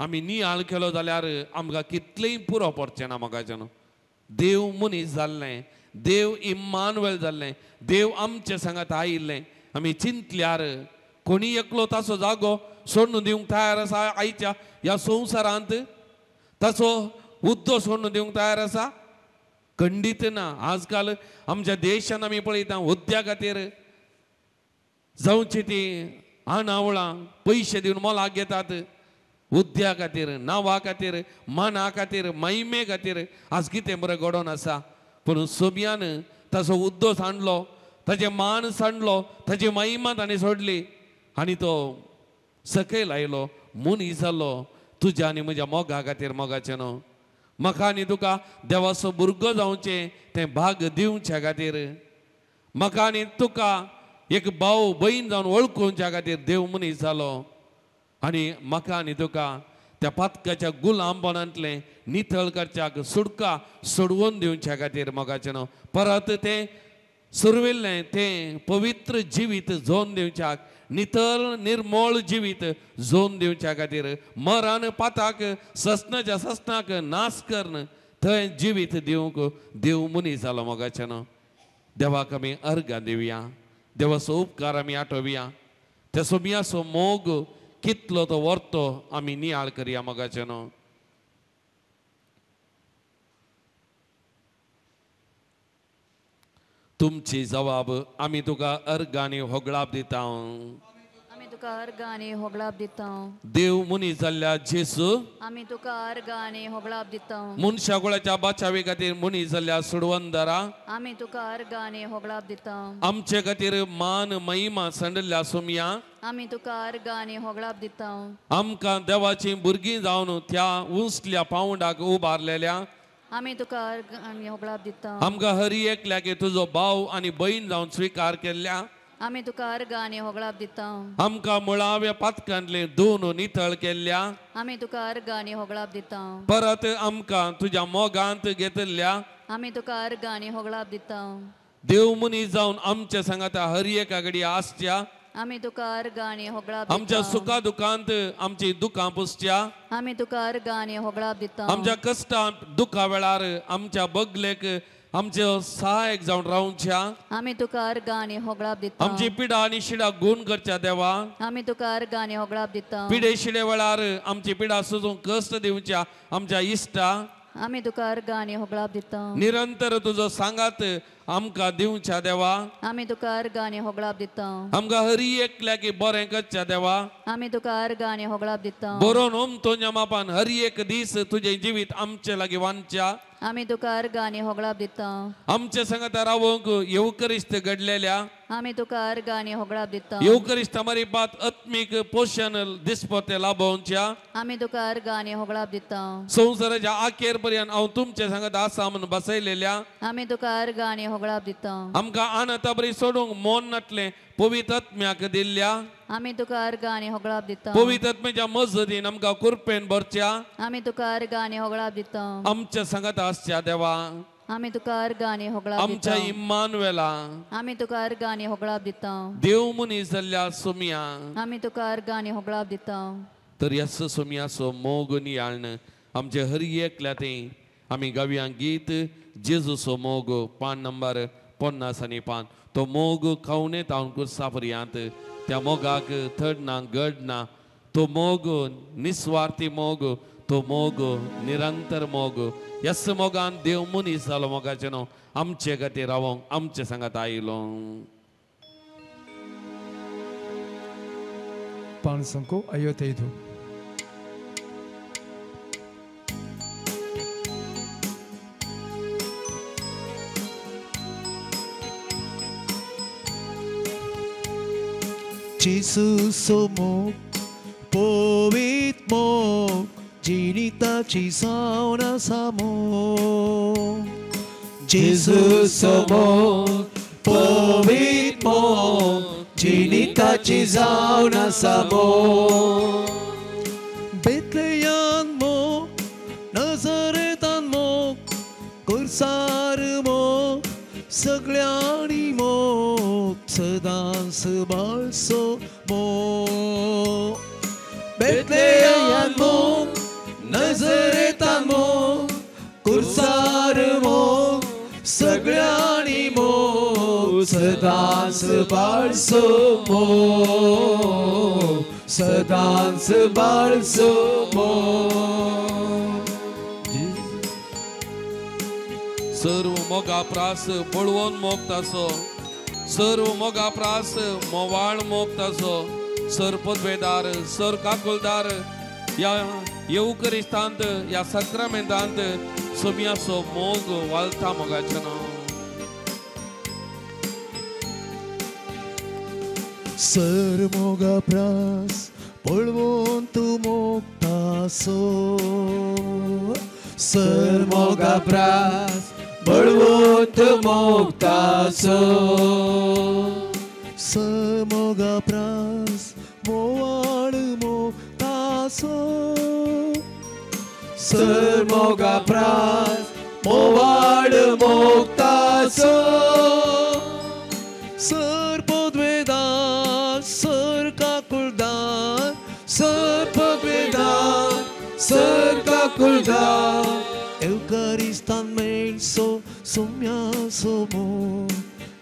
आमी नियाळ केलो जाल्यार आमकां कितलेंय पुरो पडचें ना मोगाचें न्हू. देव मनीस जाल्लें, देव इम्मानुएल जाल्लें, देव आमचे सांगात आयिल्लें आमी चिंतल्यार कोणी एकलो ताचो जागो सोडून दिवंक तयार आसा आयच्या ह्या संवसारांत, ताचो हुद्दो सोडून दिवंक तयार आसा खंडीत ना. आजकाल आमच्या देशान आमी पळयता हुद्द्या खातीर जावची ती आणावळां पयशे दिवन मोलाक घेतात. उद्या खातीर, नांवा खातीर, माना खातीर, महिमे खातीर आज कितें बरें घडोवन आसा. पूण सोम्यान ताचो उद्दो सांडलो, ताचें मान सांडलो, ताची महिमा ताणें सोडली आनी तो सकयल आयलो, मनीस जालो तुज्या आनी म्हज्या मोगा खातीर. मोगाचें न्हू, म्हाका आनी तुका देवाचो भुरगो जावचें तें भाग दिवच्या खातीर, म्हाका आनी तुका एक भाव भयण जावन वळखुच्या खातीर देव मनीस जालो. आनी म्हाका आनी तुका त्या पातकाच्या गुलामपणांतलें नितळ करच्याक, सुटका सोडवून दिवच्या खातीर मोगाचें न्हू, परत तें सुरविल्लें तें पवित्र जिवीत जोन दिवच्याक, नितळ निर्मळ जिवीत जोन दिवच्या खातीर, मरण पाताक ससनाच्या ससनाक नाश करून थंय जिवीत दिवंक देव मनीस जालो. मोगाचें न्हू, देवाक आमी अर्गां दिवया, देवाचो उपकार आमी आठोवया, त्या सोम्याचो मोग कितलो तो व्हरतो आमी नियाळ करया. मोगाचें न्हू, तुमची जवाब आमी तुका अर्गां आनी होगळाप दिता. आमी तुका अर्गां आनी होगळाप दिता. देव मनीस जाल्ल्या जेजू आमी तुका अर्गां आनी होगळाप दिता. मनशा कुळाच्या बाचावे खातीर मनीस जाल्ल्या सुडवंदरा आमी तुका अर्गां आनी होगळाप दिता. आमचे खातीर मान महिमा सांडल्ल्या सोम्या आमी तुका अर्गां आनी होगळाप दिता. आमकां देवाची भुरगीं जावन त्या उंचल्या पावंडाक उबारलेल्या आमी तुका अर्गां आनी होगळाप दिता. आमकां हरी एकल्याक तुजो भाव आनी भयण जावन स्विकार केल्ल्या आमी तुका अर्गां आनी होगळाप दिता. आमकां मुळाव्या पातकांतले दोन नितळ केल्ल्या आमी तुका अर्गां आनी होगळाप दिता. परत आमकां तुज्या मोगांत घेतल्या आमी तुका अर्गां आनी होगळाप दिता. देव मनीस जावन आमच्या सांगाता हर एका घडी आसच्या आमी तुका अर्गां आनी होगळाप दिता. आमच्या सुखा दुखांत आमची दुखां पुसच्या आमी तुका अर्गां आनी होगळाप दिता. आमच्या कश्टां दुखा वेळार आमच्या बगलेक आमचे सहायक जावन रावच्या आमी तुका अर्गां आनी होगळाप दिता. आमची पिडा आनी शिडा गुण करच्या देवा आमी तुका अर्गां आनी होगळाप दिता. पिडे शिडे वेळार आमची पिडा सुजूंक कश्ट दिवच्या आमच्या इश्टा आमी तुका अर्गां आनी होगळाप दिता. निरंतर तुजो सांगात आमकां दिवच्या देवा आमी तुका अर्गां आनी होगळाप दिता. आमकां हरी एकल्याक बरें करच्या देवा आमी तुका अर्गां आनी होगळाप दिता. बरोवन ओमतोन्या मापान हर एक दीस तुजें जिवीत आमचे लागीं वांच्या आमी तुका अर्गां आनी होगळाप दिता. आमचे सांगाता रावंक येवकरिस्त घडलेल्या आमी तुका अर्गां आनी होगळाप दिता. येवकरिस्त मारिपात आत्मीक पोशण दिसपते लाभोवच्या आमी तुका अर्गां आनी होगळाप दिता. संवसाराच्या आखेर पर्यंत हांव तुमचे सांगाता आसा म्हूण बसयलेल्या आमी तुका अर्गां आनी होगळाप दिता. आमकां आनंदा बरी सोडूंक मोन नाटलें पवित्र आत्म्याक दिल्ल्या आमी तुका अर्गां आनी होगळाप दिता. पवित्र आत्म्याच्या मजतीन आमकां कुरपेन भरच्या आमी तुका अर्गां आनी होगळाप दिता. आमच्या सांगाता आसच्या देवा आमी तुका अर्गां आनी होगळाप दिता. आमच्या इम्मानुएला आमी तुका अर्गां आनी होगळाप दिता. देव मनीस जाल्ल्या सोम्या आमी तुका अर्गां आनी होगळाप दिता. तर ह्याच सोम्याचो मोग नियाळण आमचे हर एकल्या तें आमी गावया गीत जेजूचो मोग पान नंबर 55. तो मोग खावणे तावन कुर्सा पर्यंत त्या मोगाक थड ना गड ना, तो मोग निस्वार्थी मोग, तो मोग निरंतर मोग. ह्याच मोगान देव मनीस जालो. मोगाचें न्हू, आमचे खातीर रावोंक आमचे सांगात आयलो. पान संको 55. जेजूचो मोग पवित्र मोग जिणिताची जावन आसा मोग. जेजूचो मोग पवित्र मोग जिणिताची जावन आसा मोग. बेतलेयान मोग नजरेतान मोग कुर्सार मोग सगळ्यांनी मोग सदांच बाळसो मोग. बेतलेयान मोग नजरेतान मोग कुर्सार मोग सगळ्यांनी मोग सदांच बाळसो मोग सदांच बाळसो मोग. सर्व मोगा प्रास पळोवन मोग तासो, सर्व मोगा प्रास मोवाळ मोग तासो, सर पदवेदार सर काकुलदार ह्या येवकरिस्तांत ह्या साक्रामेंतांत सोम्याचो मोग वालता मोगाचें न्हू. सर मोगा प्रास पळोवन तूं मोगतासो, सर मोगा प्रास पळोवन तूं मोगतासो, सर मोगा प्रास मोवाळ मोगतासो, सर मोगा प्रास मोवाळ मोगतासो, सर पदवेदार सर काकुलदार, सर पदवेदार सर काकुलदार, एवकारिस्तान मेळसो सोम्यासो मोग,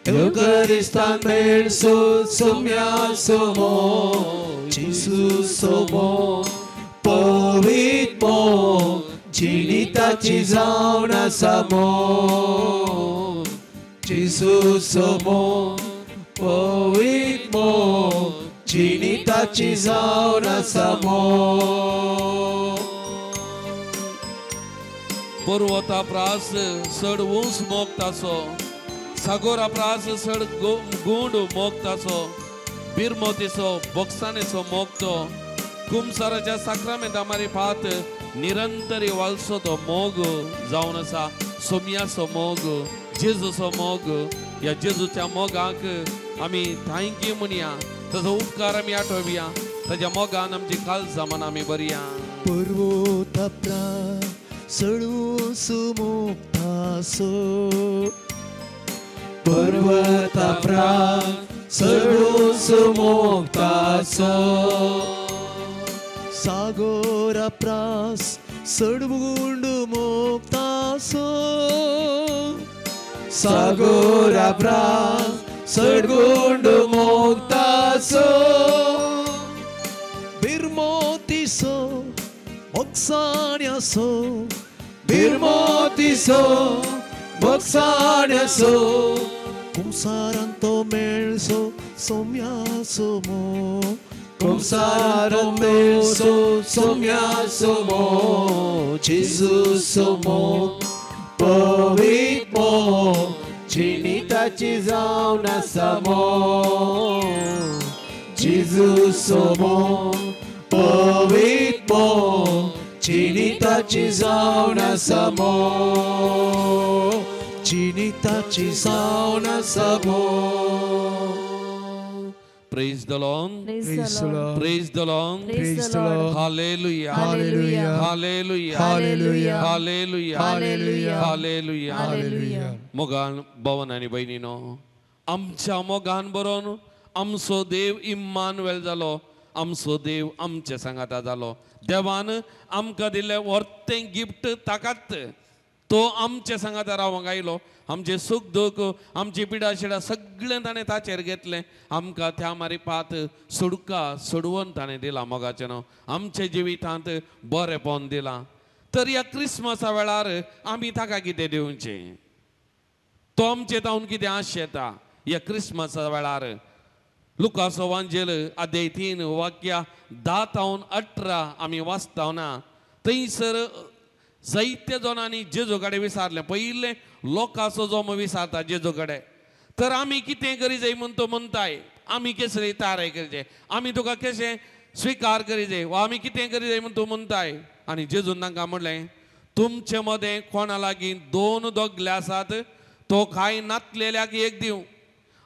एवकारिस्तान मेळसो सोम्यासो मोग, जेजूसो मोग पवित्र मोग, जिणिताची जावन आसा मोग, जेजूसो मोग पवित्र मोग, जिणिताची जावन आसा मोग. पर्वता प्रास चड ऊंच मोगतासो, सागोरा प्रास चड गुंड मोगतासो, बिरमोतीचो बोक्साणेचो मोगतो, कुमसाराच्या साक्रामेंता मारिफात निरंतरी वालसो तो मोग जावन आसा सोम्याचो मोग, जेजूचो मोग. ह्या जेजूच्या मोगाक आमी thank you म्हणया, ताजो उपकार आमी आठोवया, ताज्या मोगान आमची काळजां मनां आमी बरया. पर्वता प्रास चडूस मोगतासो, पर्वता प्रास चडूस मोगतासो, सागोरा प्रास चडगुंड मोगतासो, सागोरा प्रास चडगुंड मोगतासो, बिरमोतीसो मोगसाण्यासो, बिरमोतीसो मोगसाण्यासो, कुमसारान तो मेळसो सोम्यासो मोग, कुमसारान मेळसो सोम्यासो मोग, जेजूसो मोग पवित्र मोग, जिणिताची जावन आसा मोग, जेजूसो मोग पवित्र मोग, जिणिताची जावन आसा मोग, जिणिताची जावन आसा मोग. Praise the Lord. Praise the Lord. Praise the Lord. Praise the Lord. Hallelujah. Hallelujah. Hallelujah. Hallelujah. Hallelujah. Hallelujah. Hallelujah. Hallelujah. मोगान भवन आनी भयणीनो, आमच्या मोगान बरोवन आमचो देव इम्मानुएल जालो, आमचो देव आमचे सांगाता जालो. देवान आमकां दिल्लें वर्तें गिफ्ट ताकात, तो आमचे सांगाता रावंक आयलो. आमचें सूख दूख आमची पिडा शिडा सगळें ताणें ताचेर घेतलें. आमकां त्या मारिपात सोडका सोडवून ताणें दिलां मोगाचें न्हू, आमच्या जिवितांत बरेंपण दिलां. तर ह्या क्रिसमसा वेळार आमी ताका कितें दिवचें, तो आमचे तावन कितें आशेता ह्या क्रिसमसा वेळार. लुकासो वांजेल अध्याय 3 वाक्या 10 तावन 18 आमी वाचता ना, थंयसर जायते जाणांनी जेजू कडेन विचारलें. पयलें लोकांचो जमो विचारता जेजू कडेन, तर आमी कितें करी जाय म्हूण तो म्हणटाय, आमी केसरी तयारी करचें, आमी तुका कशें स्विकार करी जाय वा आमी कितें करी जाय म्हूण तूं म्हणटाय. आनी जेजून तांकां म्हणलें, तुमचे मदें कोणा लागीं 2 दोगले आसात, तो कांय नातलेल्याक एक दिवं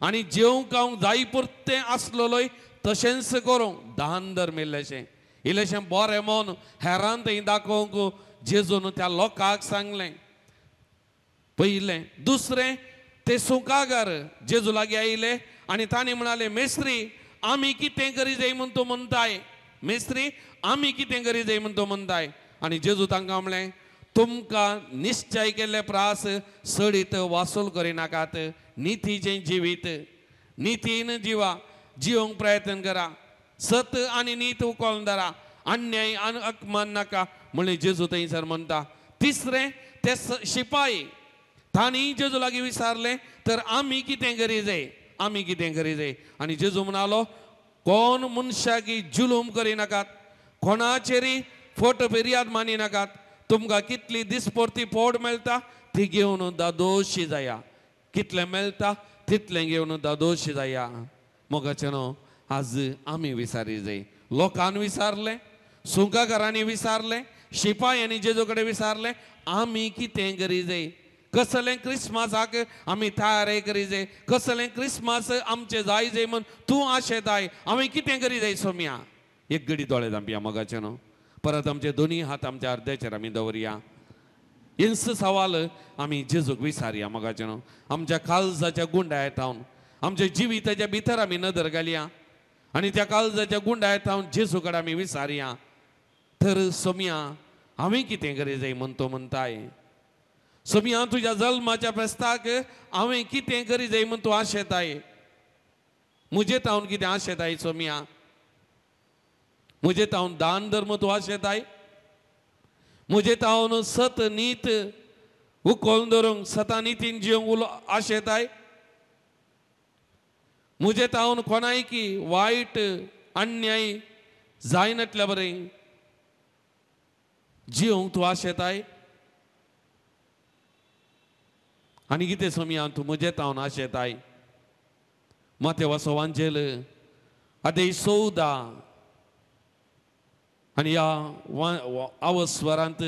आनी जेवंक हांव जाय पुरतें आसलेलोय तशेंच करूं, दान धर्म इल्लेशें इल्लेशें बरें मन हेरान थंय दाखोवंक जेजून त्या लोकांक सांगलें. पयलें. दुसरें, ते सुंकागर जेजू लागीं आयले आनी तांणी म्हणाले, मेस्त्री आमी कितें करी जाय म्हूण तूं म्हणटाय, मेस्त्री आमी कितें करी जाय म्हूण तूं म्हणटाय. आनी जेजू तांकां म्हणलें, तुमकां निश्चय केल्ले प्रास सडीत वासूल करिनाकात, नितीचें जिवीत नितीन जिवा जिवंक प्रयत्न करा, सत आनी नीत उखलून धरा, अन्याय आनी अपमान नाका म्हणलें जेजू थंयसर म्हणटा. तिसरें, ते शिपाई तांणी जेजू लागीं विचारलें, तर आमी कितें करी जाय, आमी कितें करी जाय. आनी जेजू म्हणालो, कोण मनशाक जुलूम करिनाकात, कोणाचेरी फोटो फिर्याद मानी नाकात. तुमकां कितली दिसपोर्ती पोड मेळटा ती घेवन दादोशी जाया, कितलें मेळटा तितलें घेवन दादोशी जाया. मोगाचें न्हू आज आमी विसारी जाय. लोकान विसारलें, सुंकाकारांनी विसारलें, शिपायांनी जेजू कडेन विसारलें. आमी कितें करी जाय? कसलें क्रिसमसाक आमी तयारी करी जाय? कसलें क्रिसमस आमचें जाय जाय म्हूण तूं आशेताय? आमी कितें करी जाय सोम्या? एक घडी दोळे धांपया मोगाचें न्हू. परत आमचे दोनी हात आमच्या अर्द्याचेर आमी दवरया. इंस सवाल आमी जेजूक विसारया मोगाचें न्हू. आमच्या काळजाच्या गुंडाय थावन आमच्या जिविताच्या भितर आमी नदर घालया आनी त्या काळजाच्या गुंडाय थावन जेजू कडेन आमी विसारया. तर सोम्या हांवें कितें करी जाय म्हूण तो म्हणटाय. सोम्या तुज्या जल्माच्या फेस्ताक हांवें कितें करी जाय म्हूण तूं आशेताय. म्हजे तावन कितें आशेताय सोम्या? म्हजे तावन दान धर्म तूं आशेताय? म्हजे तावन सत नीत उकोल धरूंक सता नितीन जिवंक उलो आशेताय? म्हजे तावन कोणायकी वायट अन्याय जायनातल्या बरें जिवंक तूं आशेताय? आनी कितें सोम्या तूं म्हजे तावन आशेताय? मातेवाचो वांजेल आदेश 14 आनी ह्या आवस्वरांत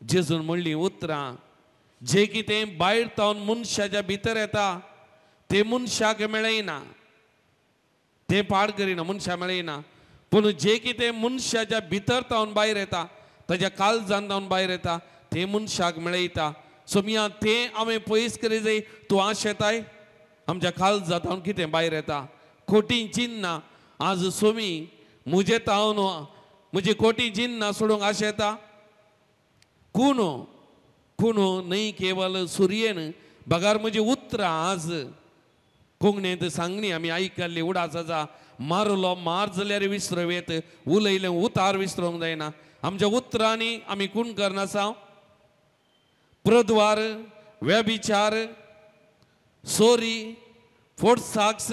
जेजून म्हणलीं उतरां, जे कितें भायर तावन मनशाच्या भितर येता तें मनशाक मेळना, तें पाड करिना, मनशाक मेळना. पूण जे कितें मनशाच्या भितर तावन भायर येता, ताज्या काळजान तावन भायर येता, तें मनशाक मेळयता. सोम्या तें हांवें पयस करी जाय तूं आशेताय? आमच्या काळजा तावन कितें भायर येता? खोटी चिन्नां आज सोमी म्हजे तावन म्हजी खोटी चिन्नां सोडूंक आशेता? कुणो कुणो न्हय केवल सुर्येन बगार म्हजी उतरां आज कोंकणींत सांगणी आमी आयकल्ली उडास आसा, मारलो मार जाल्यार विसरवेत, उलयलें उतार विसरूंक जायना. आमच्या उतरांनी आमी खून करनासा. प्रद्वार, व्यभिचार, सोरी, फोटसाक्स,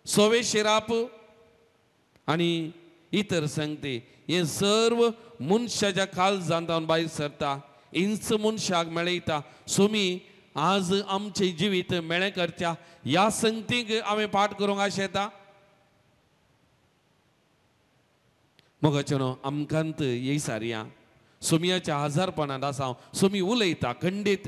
सोवे शिराप आनी इतर संगती हे सर्व मनशाच्या काळजांत भायर सरता, इंच मनशाक मेळयता. सोमी आज आमचें जिवीत मेळें करच्या ह्या संगतीक हांवें पाठ करूंक आशेता. मोगाचें न्हू आमकांत येय सारया सोमयाच्या हजारपणांत आसा. सोमी उलयता खंडीत.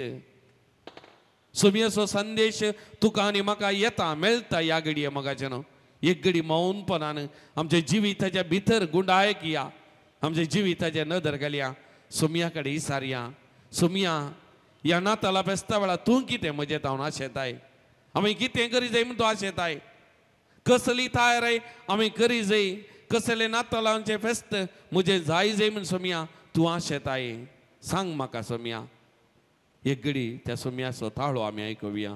सोमयाचो संदेश तुका आनी म्हाका येता मेळटा ह्या घडये. मोगाचें न्हू एक घडी मौनपणान आमच्या जिविताच्या भितर गुंडायक या, आमच्या जिविताच्या नदर घालया, सोमया कडेन इसारया. सोमया ह्या नाताला फेस्ता वेळार तूं कितें म्हजें तावन आशेताय? आमी कितें करी जाय म्हूण तूं आशेताय? कसली तयारी आमी करी जाय? कसलें नातालांचें फेस्त म्हजें जाय जाय म्हूण सोमया तूं आशेताय? सांग म्हाका सोमया. एक घडी त्या सोमयाचो ताळो आमी आयकुया.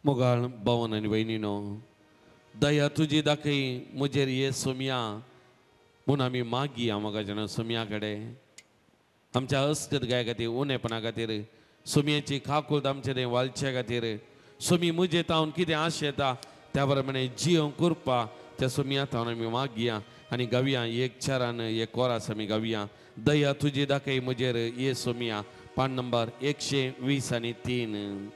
मोगाळ बावन आनी भयणीनो, दया तुजी दाखय म्हजेर ये सोमया म्हूण आमी मागया मोगाच्या सोमया कडेन. आमच्या अस्कत गाय खातीर, उणेपणा खातीर, सोमयाची काकूळट आमचे वालच्या खातीर, सोमी म्हजे तावन कितें आशेता त्या प्रमाणे जियोंक करपा त्या सोमया तावन आमी मागया आनी गावया. एक चारान एक कोरास आमी गावया. दया तुजी दाखय म्हजेर ये सोमया, पान नंबर 120 आनी 3.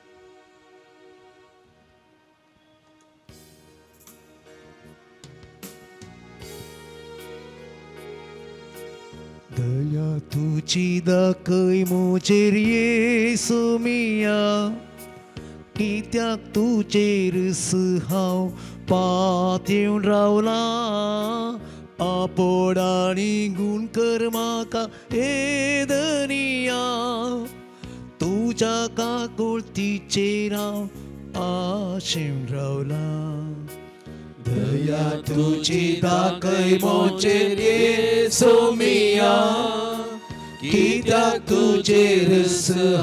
दया तुजी दाखय म्हजेर येसू मिया, कित्याक तुजेर हांव पातयेवन रावलां. आपोड आनी गूण कर म्हाका हे धनिया, तुज्या काकुळतीचेर हांव आशेवन रावलां. दया तुजी दाखय म्हजेर येसू मिया, कित्याक तुजेर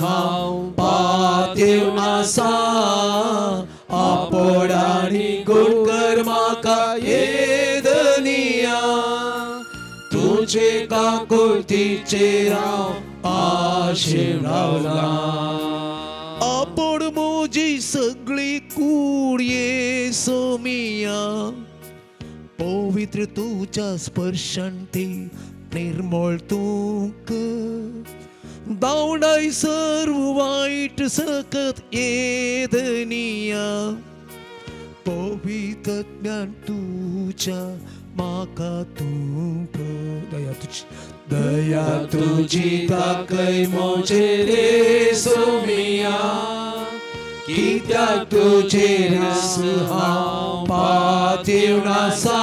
हांव पातयेवन आसा. आपोड आनी गूण कर म्हाका हे धनिया, तुजे काकुळतीचेर हांव आशेवन रावलां. आपोड म्हजी सगळी कूड येसू मिया, पवित्र तुज्या स्पर्शान ती निर्मळ तूं कर. धांवडाय सर्व वायट सकत ये धनिया, पवित्र ज्ञान तुज्या म्हाका तूं कर. दया तुजी, दया तुजी दाखय म्हजेर येसू मिया, कित्याक तुजेर हांव पातयेवन आसा.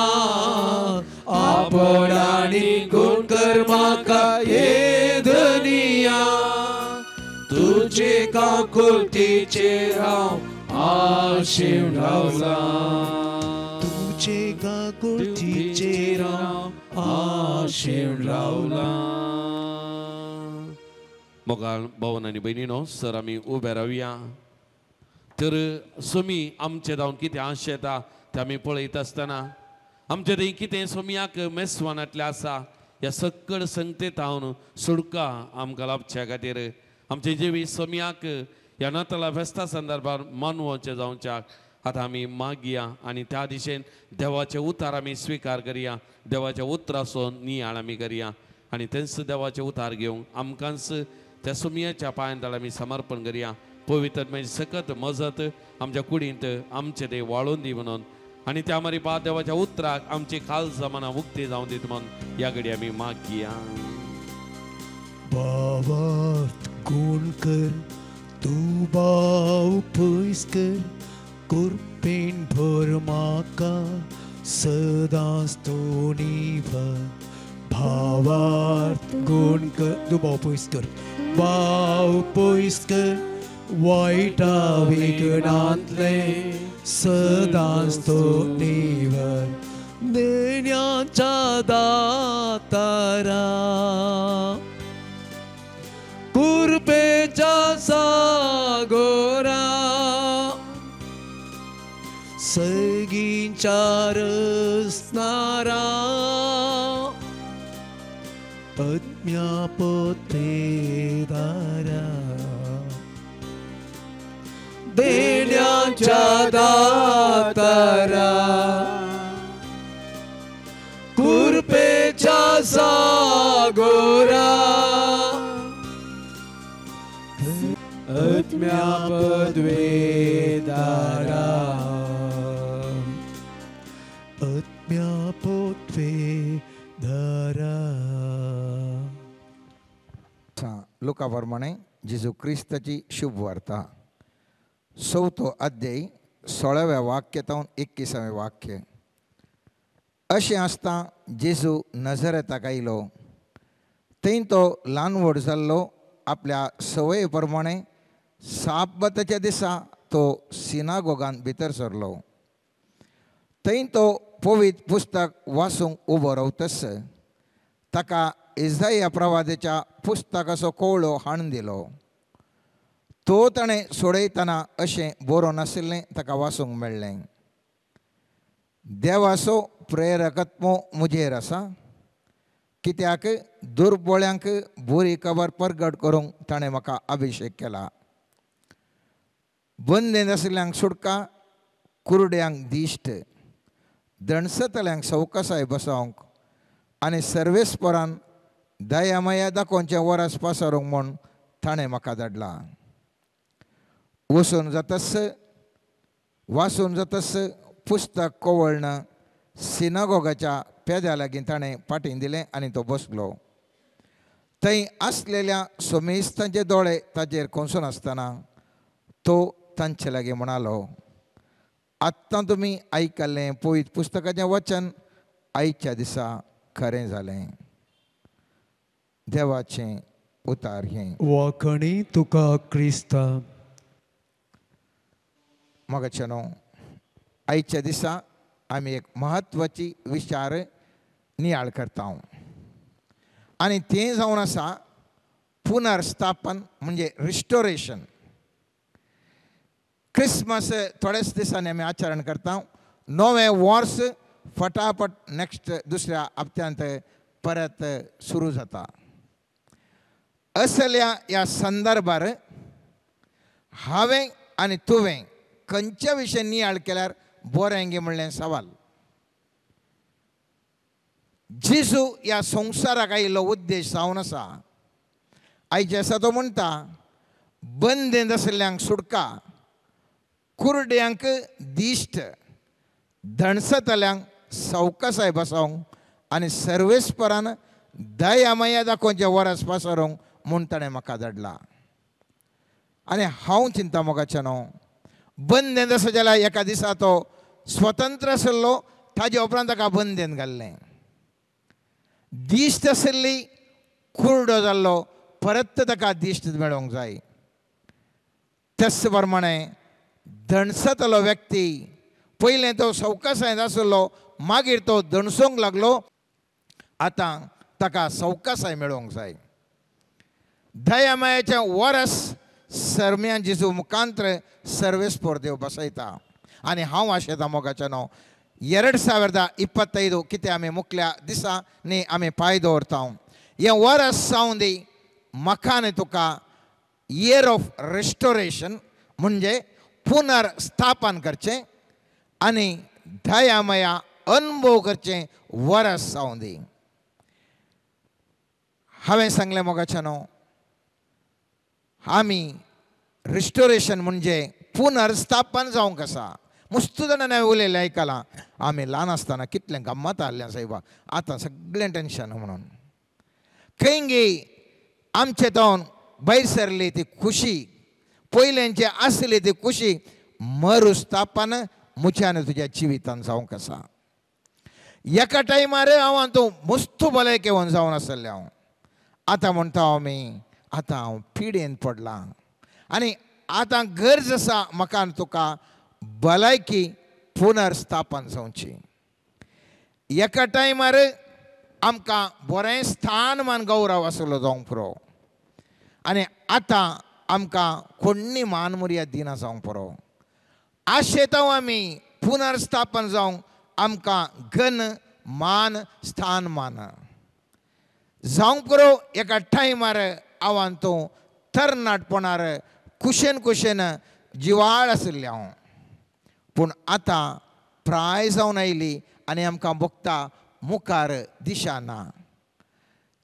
आपोड आनी गूण कर म्हाका हे धनिया, तुजे काकुळतीचेर हांव आशेवन रावलां. तुजे काकुळतीचेर हांव आशेवन रावलां. मोगाळ भावन आनी भयणीनो, सर आमी उबे रावया. तर सोमी आमचे जावन कितें आश येता तें आमी पळयत आसतना आमचे थंय कितें सोमयाक मेस्वानांतलें आसा ह्या सक्कड संगतेत हांव सुडका आमकां लाभच्या खातीर आमचे जेवी सोमयाक ह्या नाताला फेस्ता संदर्भार मानवचें जावच्याक आतां आमी मागया आनी त्या दिशेन देवाचे उतार आमी स्विकार करया, देवाच्या उतराचो नियाळ आमी करया आनी तेंच देवाचे उतार घेवंक आमकांच त्या सोमयाच्या पांयान आमी समर्पण करया. पवित्र म्हणजे सकत मजत आमच्या कुडींत आमचे ते वाळून दी म्हणून आनी त्या मारी पा देवाच्या उतराक आमची खाल जमाना उक्ती जावन दीत म्हणून ह्या घडी आमी मागया. बाबार्थ गूण कर तूं भाव पयस कर, कृपेन भर म्हाका सदांच तूं निभर. भावार्थ गूण कर तूं भाव पयस कर, भाव पयस कर वायटा विघ्नांतलें सदांच तूं निवर. देण्याच्या दातारा कृपेच्या सागोरा, सगींच्या रसनारा आत्म्या पोतेदारा. देण्याच्या दातारा कृपेच्या सागोरा, आत्म्या पदवेदारा, आत्म्या पदवेदारा. लुका प्रमाणे जेजू क्रिस्ताची शुभ वार्ता, चवथो अध्याय 16व्या वाक्य तावन 21वें वाक्य. अशें आसता जेजू नजरेताक आयलो, थंय तो ल्हान व्हड जाल्लो. आपल्या संवये प्रमाणे साबाताच्या दिसा तो सिनागोगान भितर सरलो. थंय तो पवित्र पुस्तक वाचूंक उबो रावतस ताका इजाया प्रवादाच्या पुस्तकाचो कोवळो हाडून दिलो. तो ताणें सोडयतना अशें बरोवन नाशिल्लें ताका वाचूंक मेळ्ळें. देवाचो प्रेरकत्मो म्हजेर आसा, कित्याक दुर्बोळ्यांक बरी खबर परगट करूंक ताणें म्हाका अभिशेक केला. बंदेन आशिल्ल्यांक सुटका, कुरड्यांक दिश्ट, दणसतल्यांक सवकासाय बसोवंक आनी सर्वेस्परान दयामया दाखोवचें वरस पसरूंक म्हूण ताणें म्हाका धाडला. वचून जातस वाचून जातस पुस्तक कोवळण सिनागोगाच्या पेद्या लागीं ताणें पाटीन दिलें आनी तो बसलो. थंय आसलेल्या सोमेस्तांचे दोळे ताजेर कोसून आसतना तो तांचे लागीं म्हणालो, आत्तां तुमी आयकल्लें पवित्र पुस्तकाचें वचन आयच्या दिसा खरें जालें. देवाचें उतार हें. वाखणी तुका क्रिस्ता. मोगाचे न्हू, आयच्या दिसा आमी एक म्हत्वाची विचार नियाळ करता आनी तें जावन आसा पुनर्स्थापन म्हणजे रिस्टोरेशन. क्रिसमस थोड्याच दिसांनी आमी आचरण करता. नवें वर्स फटाफट नेक्स्ट दुसऱ्या हप्त्यांत परत सुरू जाता. असल्या ह्या संदर्भार हांवें आनी तुवें खंयच्या विशय नियाळ केल्यार बरें गे म्हणलें सवाल. जेजू ह्या संवसाराक आयिल्लो उद्देश जावन आसा. आयचे आसा तो म्हणटा, बंदेंत आशिल्ल्यांक सुटका, कुरड्यांक दिश्ट, धणसतल्यांक सवकासाय बसोवंक आनी सर्वेस्परान दया माया दाखोवचें वरस पसरोवंक म्हूण ताणें म्हाका धाडला. आनी हांव चिंता मोगाचें न्हू, बंदेंत आसा जाल्यार एका दिसा तो स्वतंत्र आशिल्लो, ताजे उपरांत ताका बंदेंत घाल्लें. दिश्ट आशिल्ली, कुरडो जाल्लो, परत ताका दिश्ट मेळोवंक जाय. तेच प्रमाणे धणसतलो व्यक्ती पयलें तो सवकासायेंत आशिल्लो, मागीर तो दणसूंक लागलो, आतां ताका सवकासाय मेळोवंक जाय. दया मायाचें वरस सरम्यान जेजू मुखांत्र सर्वेस्पोर देव बसयता. आनी हांव आशेता मोगाचें न्हू, 2025 कितें आमी मुखल्या दिसांनी आमी पांय दवरता. हें वरस जावन दी म्हाका आनी तुका इयर ऑफ रिस्टोरेशन म्हणजे पुनर्स्थापन करचें आनी दया माया अनुभव करचें वरस जावन दी. हांवें सांगलें मोगाचें न्हू, आमी रिस्टोरेशन म्हणजे पुनर्स्थापन जावंक आसा. मुस्तू जाणांनी हांवें उलयलें आयकलां, आमी ल्हान आसतना कितलें गम्मत आहलें सायबा, आतां सगळें टेंशन म्हणून. खंय गे आमचे तावन भायर सरली ती खुशी, पयल्यांचे आसली ती खुशी मरुस्थापन म्हज्या आनी तुज्या जिवितान जावंक आसा. एका टायमार हांव तूं मुस्तू भलायकेवन जावन आसलें हांव, आतां म्हणटा आमी आतां हांव पिडेन पडलां आनी आतां गरज आसा म्हाका आनी तुका भलायकी पुनर्स्थापन जावची. एका टायमार आमकां बरें स्थान मान गौरव आसलो जावंक पुरो आनी आतां आमकां कोण्णी मान मर्याद दिना जावंक पुरो. आशेता आमी पुनर्स्थापन जावंक आमकां गण मान स्थान मान जावंक पुरो. एका टायमार हांव तूं तरणाटपणार कुशेन कुशेन जिवाळ आशिल्लें हांव, पूण आतां प्राय जावन आयली आनी आमकां भोगता मुखार दिशा ना.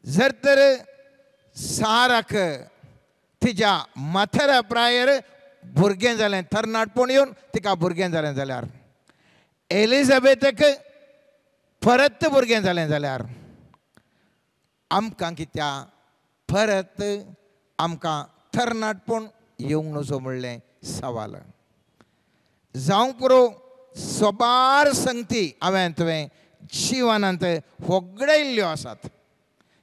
जर तर साराक तिज्या माथेरा प्रायर भुरगें जालें, तरणाटपण येवन तिका भुरगें जालें जाल्यार, एलिझाबेथक परत भुरगें जालें जाल्यार, आमकां कित्याक परत आमकां तरणाटपण येवंक नजो म्हणलें सवाल जावंक पुरो. सोबार संगती हांवें तुवें जिवनांत होगडायल्ल्यो आसात,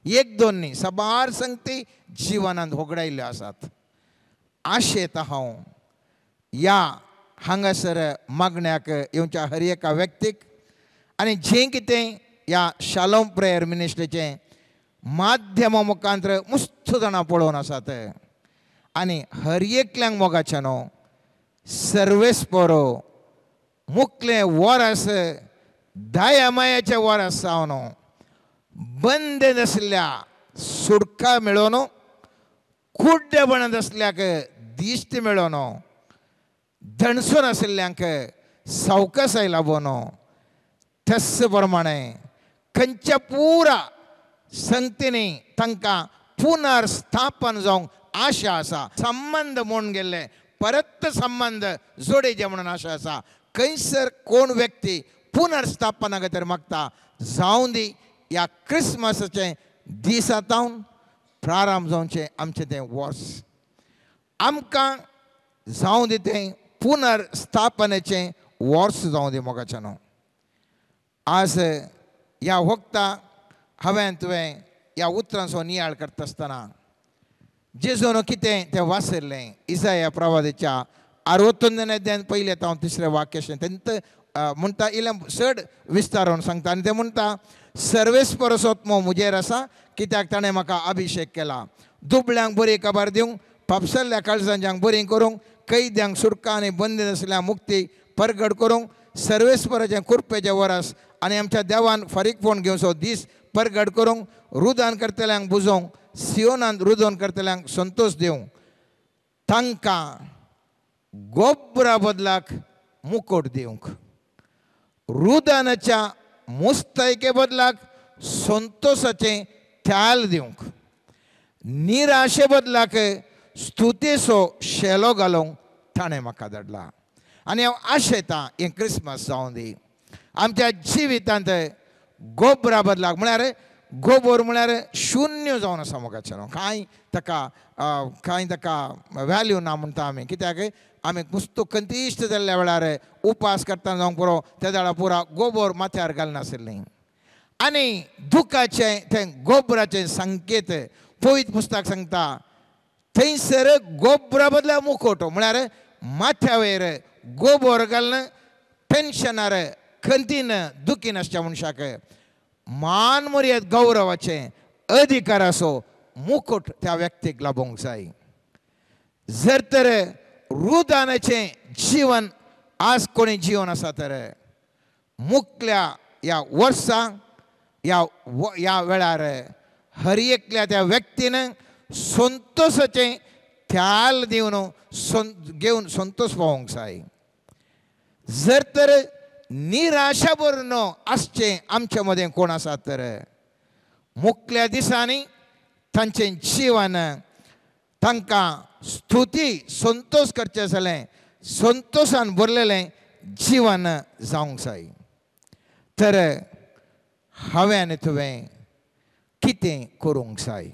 एक दोन न्ही, साबार संगती जिवनांत होगडायल्ल्यो आसात. आशेता हांव ह्या हांगासर मागण्याक येवच्या हर एका व्यक्तीक आनी जें कितें ह्या शालोम प्रेयर मिनिस्ट्रीचें माध्यमा मुखांत्र मुस्त जाणां पळोवन आसात आनी हर एकल्यांक मोगाचें न्हू सर्वेस्पोरो मुखलें वरस दया मायाचें वरस जावन बंदेन आशिल्ल्या सुटका मेळोवन, कुड्डेपणांत आसल्याक दिश्ट मेळोवन, दणसून आशिल्ल्यांक सवकासाय लाबोवन, तेच प्रमाणे खंयच्या पुरा संगतींनी तांकां पुनर्स्थापन जावंक आशा आसा. संबंद म्हूण गेल्ले परत संबंद जोडीचे म्हणून आशा आसा. खंयसर कोण व्यक्ती पुनर्स्थापना खातीर मागता जावं दी ह्या क्रिसमसाचें दीस आतां प्रारंभ जावचें आमचें तें वर्स आमकां जावं दी तें पुनर्स्थापनेचें वर्स जावं दी मोगाच्यान आज ह्या वखता हांवें तुवें ह्या उतरांचो नियाळ करता आसतना जेजून कितें तें वाचयल्लें इजाया प्रवादाच्या 69 पयलें हांव तिसरें वाक्य अशें तेंत म्हणटा इल्लें चड विस्तारून सांगता आनी तें म्हणटा सर्वेस्पर आत्मो म्हजेर आसा कित्याक ताणें म्हाका अभिशेक केला दुबळ्यांक बरी खबर दिवंक पापसल्ल्या काळजांच्यांक बरी करूंक कैद्यांक सुटका आनी बंदी आसल्या मुक्ती परगट करूंक सर्वेस्पराचें कुरपेचें वरस आनी आमच्या देवान फारीकपण घेवचो दीस परगट करूंक रुदान करतल्यांक बुजोवंक सियोनांत रुदोन करतल्यांक संतोश दिवंक तांकां गोबरा बदलाक मुकोट दिवंक रुदानाच्या मुस्तायके बदलाक संतोषाचें थ्याल दिवंक निराशे बदलाक स्तुतेचो शेलो घालूंक ताणें म्हाका धाडला आनी हांव आशेतां हें क्रिसमस जावं दी आमच्या जिवितांत गोबरा बदलाक म्हळ्यार गोबोर म्हळ्यार शुन्य जावन आसा मोगाचें कांय ताका कांय ताका व्हॅल्यू ना म्हणटा आमी कित्याक आमी मुस्तू कंतिश्ट जाल्ल्या वेळार उपास करतना जावंक पुरो त्या वेळार पुरा गोबोर माथ्यार घालनाशिल्लीं आनी दुखाचें तें गोबराचें संकेत पवित्र पुस्तक सांगता थंयसर गोबरा बदला मुखोटो म्हळ्यार माथ्या वयर गोबोर घालून टेन्शनार खंतीन दुखीन आसच्या मनशाक मान मर्याद गौरवाचें अधिकाराचो मुकुट त्या व्यक्तीक लाभोवंक जाय जर तर रुदानाचें जीवन आज कोणी जीवन आसा तर मुकल्या ह्या वर्सा ह्या ह्या वेळार हर एकल्या त्या व्यक्तीन संतोषाचें थ्याल दिवन घेवन संतोष पावोवंक जाय जर तर निराशा भरून आसचें आमचे मदें कोण आसा तर मुकल्या दिसांनी तांचें जीवन तांकां स्तुती संतोष करचें जालें संतोषान भरलेलें जीवन जावंक जाय तर हांवें आनी तुवें कितें करूंक जाय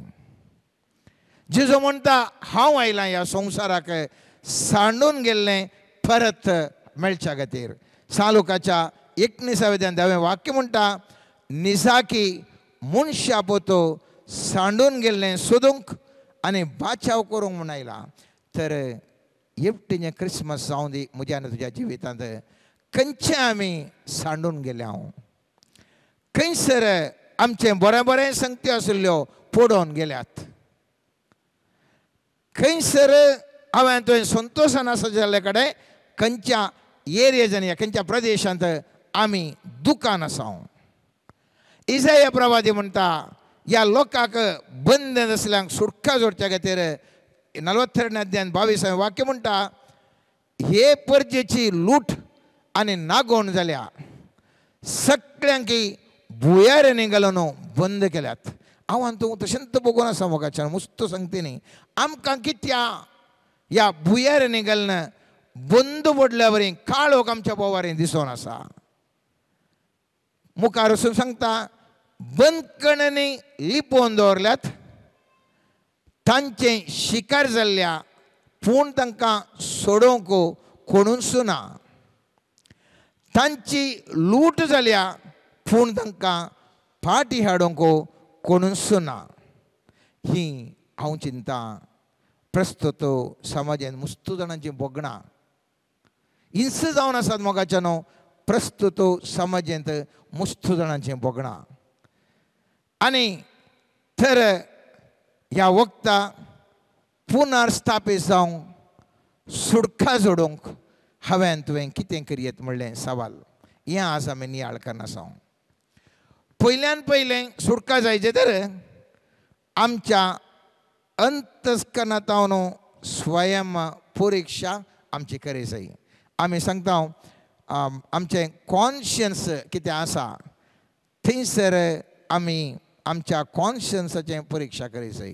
जेजू म्हणटा हांव आयलां ह्या संवसाराक सांडून गेल्लें परत मेळच्या खातीर सालुकाच्या 19व्या 10वें वाक्य म्हणटा निजाकी मनशा पोतो सांडून गेल्लें सोदूंक आनी बाचाव करूंक म्हूण आयला तर एकटीचें क्रिसमस जावं दी म्हज्या आनी तुज्या जिवितांत खंयचें आमी सांडून गेल्या हांव खंयसर आमचें बरें बरें संगती आशिल्ल्यो पडोवन गेल्यात खंयसर हांवें तुवें संतोशान आसा जाल्ले कडेन खंयच्या एरियेजांनी खंयच्या प्रदेशांत आमी दुकान आसा इजाया प्रवादी म्हणटा ह्या लोकांक बंधन आसल्यांक सुटका जोडच्या खातीर 42 अध्याय 22 वाक्य म्हणटा हे परजेची लूट आनी नागोवण जाल्या सगळ्यांकी भुंयारांनी घालून बंद केल्यात हांव आनी तूं तशेंच बगून आसा मोगाच्यान मुस्त सांगता न्ही आमकां कित्या ह्या भुंयारांनी घालून बंद पडल्या वरी काळोख आमच्या बोवारी दिसून आसा मुखार वचून सांगता बंदखणांनी लिपोवन दवरल्यात तांचें शिकार जाल्ल्या पूण तांकां सोडोवंक कोणूच ना तांची लूट जाल्या पूण तांकां फाटी हाडूंक कोणूच ना ही हांव चिंता प्रस्तुत समाजान मुस्तू जाणांची भोगणां हिंस जावन आसात मोगाच्यानो प्रस्तुत समाजेंत मुस्तू जाणांची भोगणां आनी तर ह्या वखता पुनर्स्थापीत जावंक सुटका जोडूंक हांवें तुवें कितें करयेत म्हणलें सवाल हें आज आमी नियाळ करना आसा. पयल्यान पयलें सुटका जायचें तर आमच्या अंतस्करणांत स्वयं परिक्षा आमची करी जाय. आमी सांगता आमचें कॉन्शियन्स कितें आसा थंयसर आमी आमच्या कॉन्शियन्साचें परिक्षा करी जाय.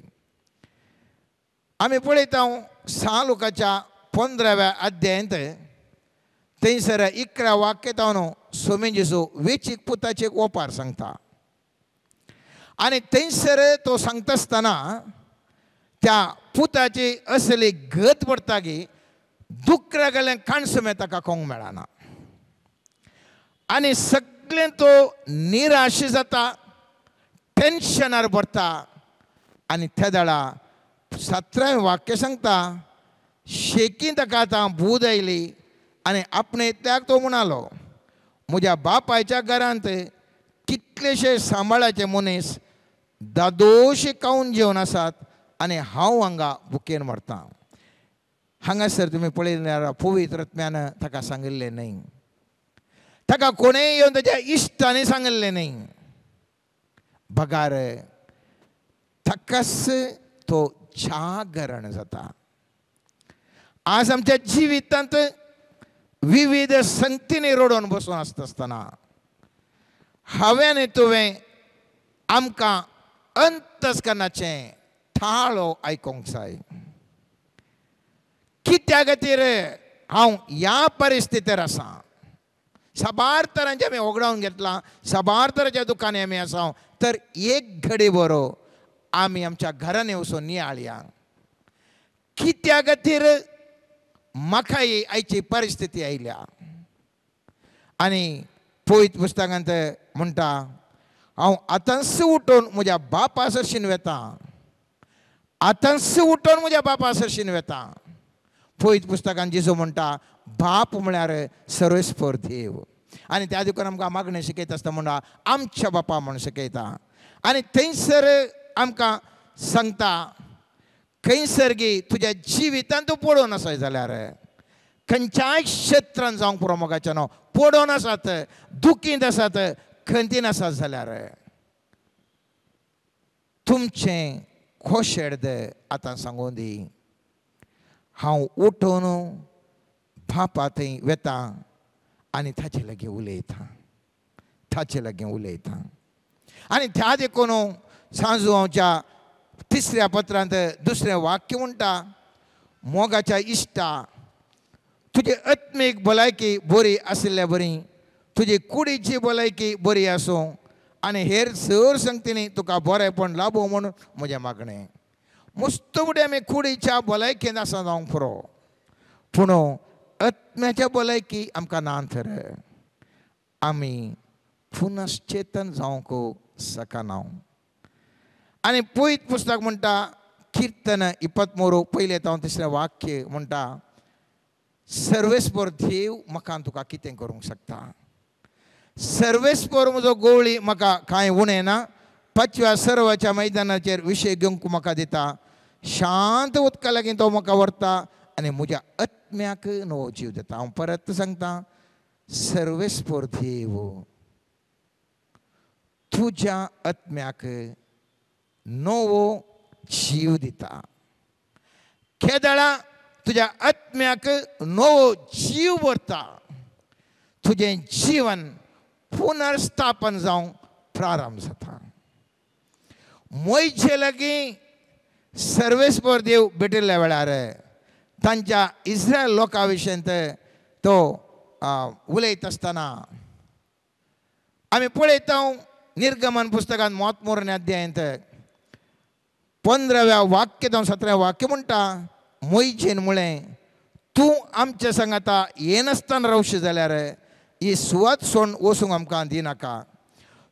आमी पळयता सालुकाच्या 15व्या अध्यायांत थंयसर 11 वाक्य स्वामी जेजू वेचीक पुताची एक ओपार सांगता आनी थंयसर तो सांगता आसतना त्या पुताची असली गत पडटा की दुकरा गेल्यान काणसुमें ताका कोंग मेळना आनी सगळें तो निराश जाता, टेन्शनार भरता. आनी त्या वेळा 17वें वाक्य सांगता, शेकी ताका आतां बूद आयली आनी आपणे इतल्याक तो म्हणालो, म्हज्या बापायच्या घरांत कितलेशे सांबाळाचे मनीस दादोशी खावन जेवन आसात आनी हांव हांगा भुकेन मरतां. हांगासर तुमी पळयल्यार पवित्र आत्म्यान ताका सांगिल्लें न्हय, ताका कोणेय येवन ताच्या इश्टांनी सांगिल्लें न्हय, बगार ताकाच तो जागरण जाता. आज आमच्या जिवितांत विविध संगतींनी रडोवन बसून आसता आसतना हांवें आनी तुवें आमकां अंतस्करणाचें थाळो आयकूंक जाय. कित्या खातीर हांव ह्या परिस्थितीर आसा? साबार तरांचें आमी होगडावन घेतलां, साबार तरांच्या दुकानांनी आमी आसा, तर एक घडी बरो आमी आमच्या घरांनी वचून नियाळया कित्या खातीर म्हाका ही आयची परिस्थिती आयल्या. आनी पवित्र पुस्तकांत म्हणटा, हांव आतांच उठून म्हज्या बापा सरशीन वेता, आतांच उठून म्हज्या बापा सरशीन वेता. पवित्र पुस्तकान जेजू म्हणटा, बाप म्हळ्यार सर्वेस्पर देव. आनी त्या देखून आमकां मागणें शिकयता आसता म्हणटा आमच्या बापा म्हूण शिकयता. आनी थंयसर आमकां सांगता, खंयसर गी तुज्या जिवितांत तूं पडोवन आसा जाल्यार खंयच्याय क्षेत्रान जावंक पुरो मोगाचें न्हू, पडोवन आसात, दुखींत आसात, खंतीन आसात जाल्यार तुमचें खोशेर्द आतां सांगून दी, हांव उठून बापा थंय वेता आनी ताचे लागीं उलयतां, ताचे लागीं उलयतां. आनी त्या देखून सांजुआंवच्या 3ऱ्या पत्रांत 2रें वाक्य म्हणटा, मोगाच्या इश्टा, तुजी आत्मीक भलायकी बरी आशिल्ल्या बरी, तुजी कुडीची भलायकी बरी आसूं आनी हेर सर संगतींनी तुका बरेंपण लाबूं म्हूण म्हजें मागणें. मस्त फुडें आमी कुडीच्या भलायकेन आसा जावंक पुरो, पूण आत्म्याच्या भलायकी आमकां ना तर आमी पुनश्चेतन जावंक शकना. आनी पवित्र पुस्तक म्हणटा, किर्तन 23 पयलें तावन 3रें वाक्य म्हणटा, सर्वेस्पर देव म्हाका तुका कितें करूंक शकता, सर्वेस्पर म्हजो गोवळी म्हाका कांय उणें ना, पाचव्या सर्वाच्या मैदानाचेर विशय घेवंक म्हाका दिता, शांत उदका लागीं तो म्हाका व्हरता आनी म्हज्या आत्म्याक नवो जीव दिता. हांव परत सांगता, सर्वेस्पर देव तुज्या आत्म्याक नवो जीव दिता. केदळा तुज्या आत्म्याक नवो जीव भरता, तुजें जीवन पुनर्स्थापन जावंक प्रारंभ जाता. मोयचे लागीं सर्वेस्पर देव भेटिल्ल्या वेळार तांच्या इस्रायल लोकां विशयंत तो उलयता आसतना आमी पळयता निर्गमन पुस्तकांत मोत मोरणे अध्यायांत 15व्या वाक्य जावन 17व्या वाक्य म्हणटा, मोयजेन म्हळें, तूं आमच्या सांगाता येनासतना रावशी जाल्यार ही सुवात सोडून वचूंक आमकां दिनाका.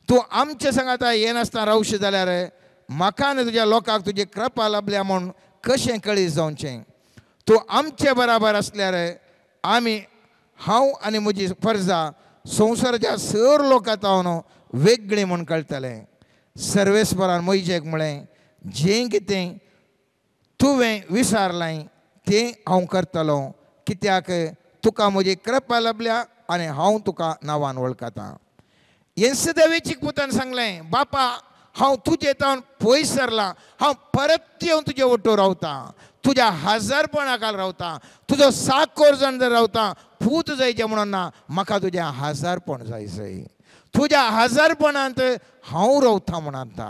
तूं आमच्या सांगाता येनासतना रावशी जाल्यार म्हाका आनी तुज्या लोकांक तुजी कृपा लाबल्या म्हूण कशें कळीत जावचें? तूं आमचे बराबर आसल्यार आमी, हांव आनी म्हजी परजा संवसाराच्या सर लोकां तावन वेगळी म्हूण कळटलें. सर्वेस्परान मोयजेक म्हळें, जें कितें तुवें विसारलें तें हांव करतलो, कित्याक तुका म्हजी कृपा लाबल्या आनी हांव तुका नांवान वळखतां. येसुदेवेची पुतान सांगलें, बापा हांव तुजे तावन पयस सरलां, हांव परत येवन तुजे वटो रावतां, तुज्या हजारपणा खाल रावतां, तुजो साकोर जाण जर रावतां, पूत जायचें म्हणून ना, म्हाका तुजें हजारपण जाय जाय, तुज्या हजारपणांत हांव रावतां म्हणता.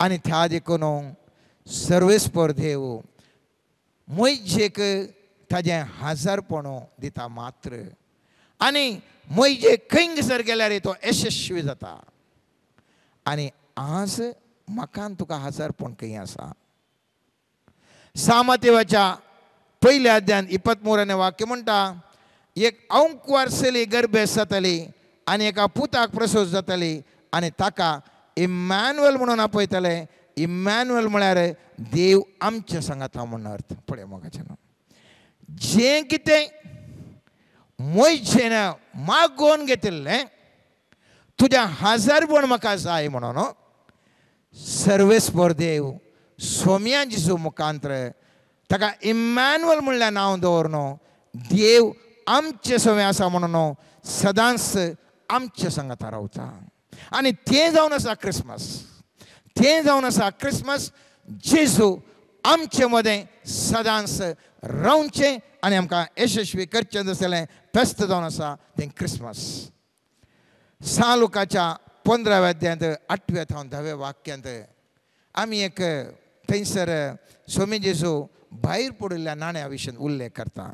आनी त्या देखून सर्वेस्पर देव मोयजेक ताजें हजारपण दिता मात्र, आनी मोयजे खंयसर गेल्यार तो यशस्वी जाता. आनी आज म्हाका तुका हजारपण खंय आसा? सामतेवाच्या पयल्या अध्यान 23 वाक्य म्हणटा एक अंकवार चली गर्भेस्त जातली आनी एका पुताक प्रसूत जातली आनी ताका इम्मॅन्युअल म्हणून आपयतले. इम्मॅन्युअल म्हळ्यार देव आमच्या सांगाता म्हूण अर्थ. पळय मोगाचें जें कितें मोयचें मागोवन घेतिल्लें तुज्या हजारपण म्हाका जाय म्हणून सर्वेस्पर देव सोम्या जेजू मुखांत्र ताका इम्मॅन्युअल म्हणल्यार नांव दवर देव आमचे सवे आसा म्हणून सदांच आमचे सांगाता रावता. आनी तें जावन आसा क्रिसमस. तें जावन आसा क्रिसमस. जेजू आमचे मदें सदांच रावचें आनी आमकां यशस्वी करचें आसलें फेस्त जावन आसा तें क्रिसमस. सा लुकाच्या 15व्या अध्यायांत 8व्या थावन 10व्या वाक्यांत आमी एक थंयसर स्वामी जेजू भायर पडिल्ल्या नाण्या विशीं उल्लेख करता.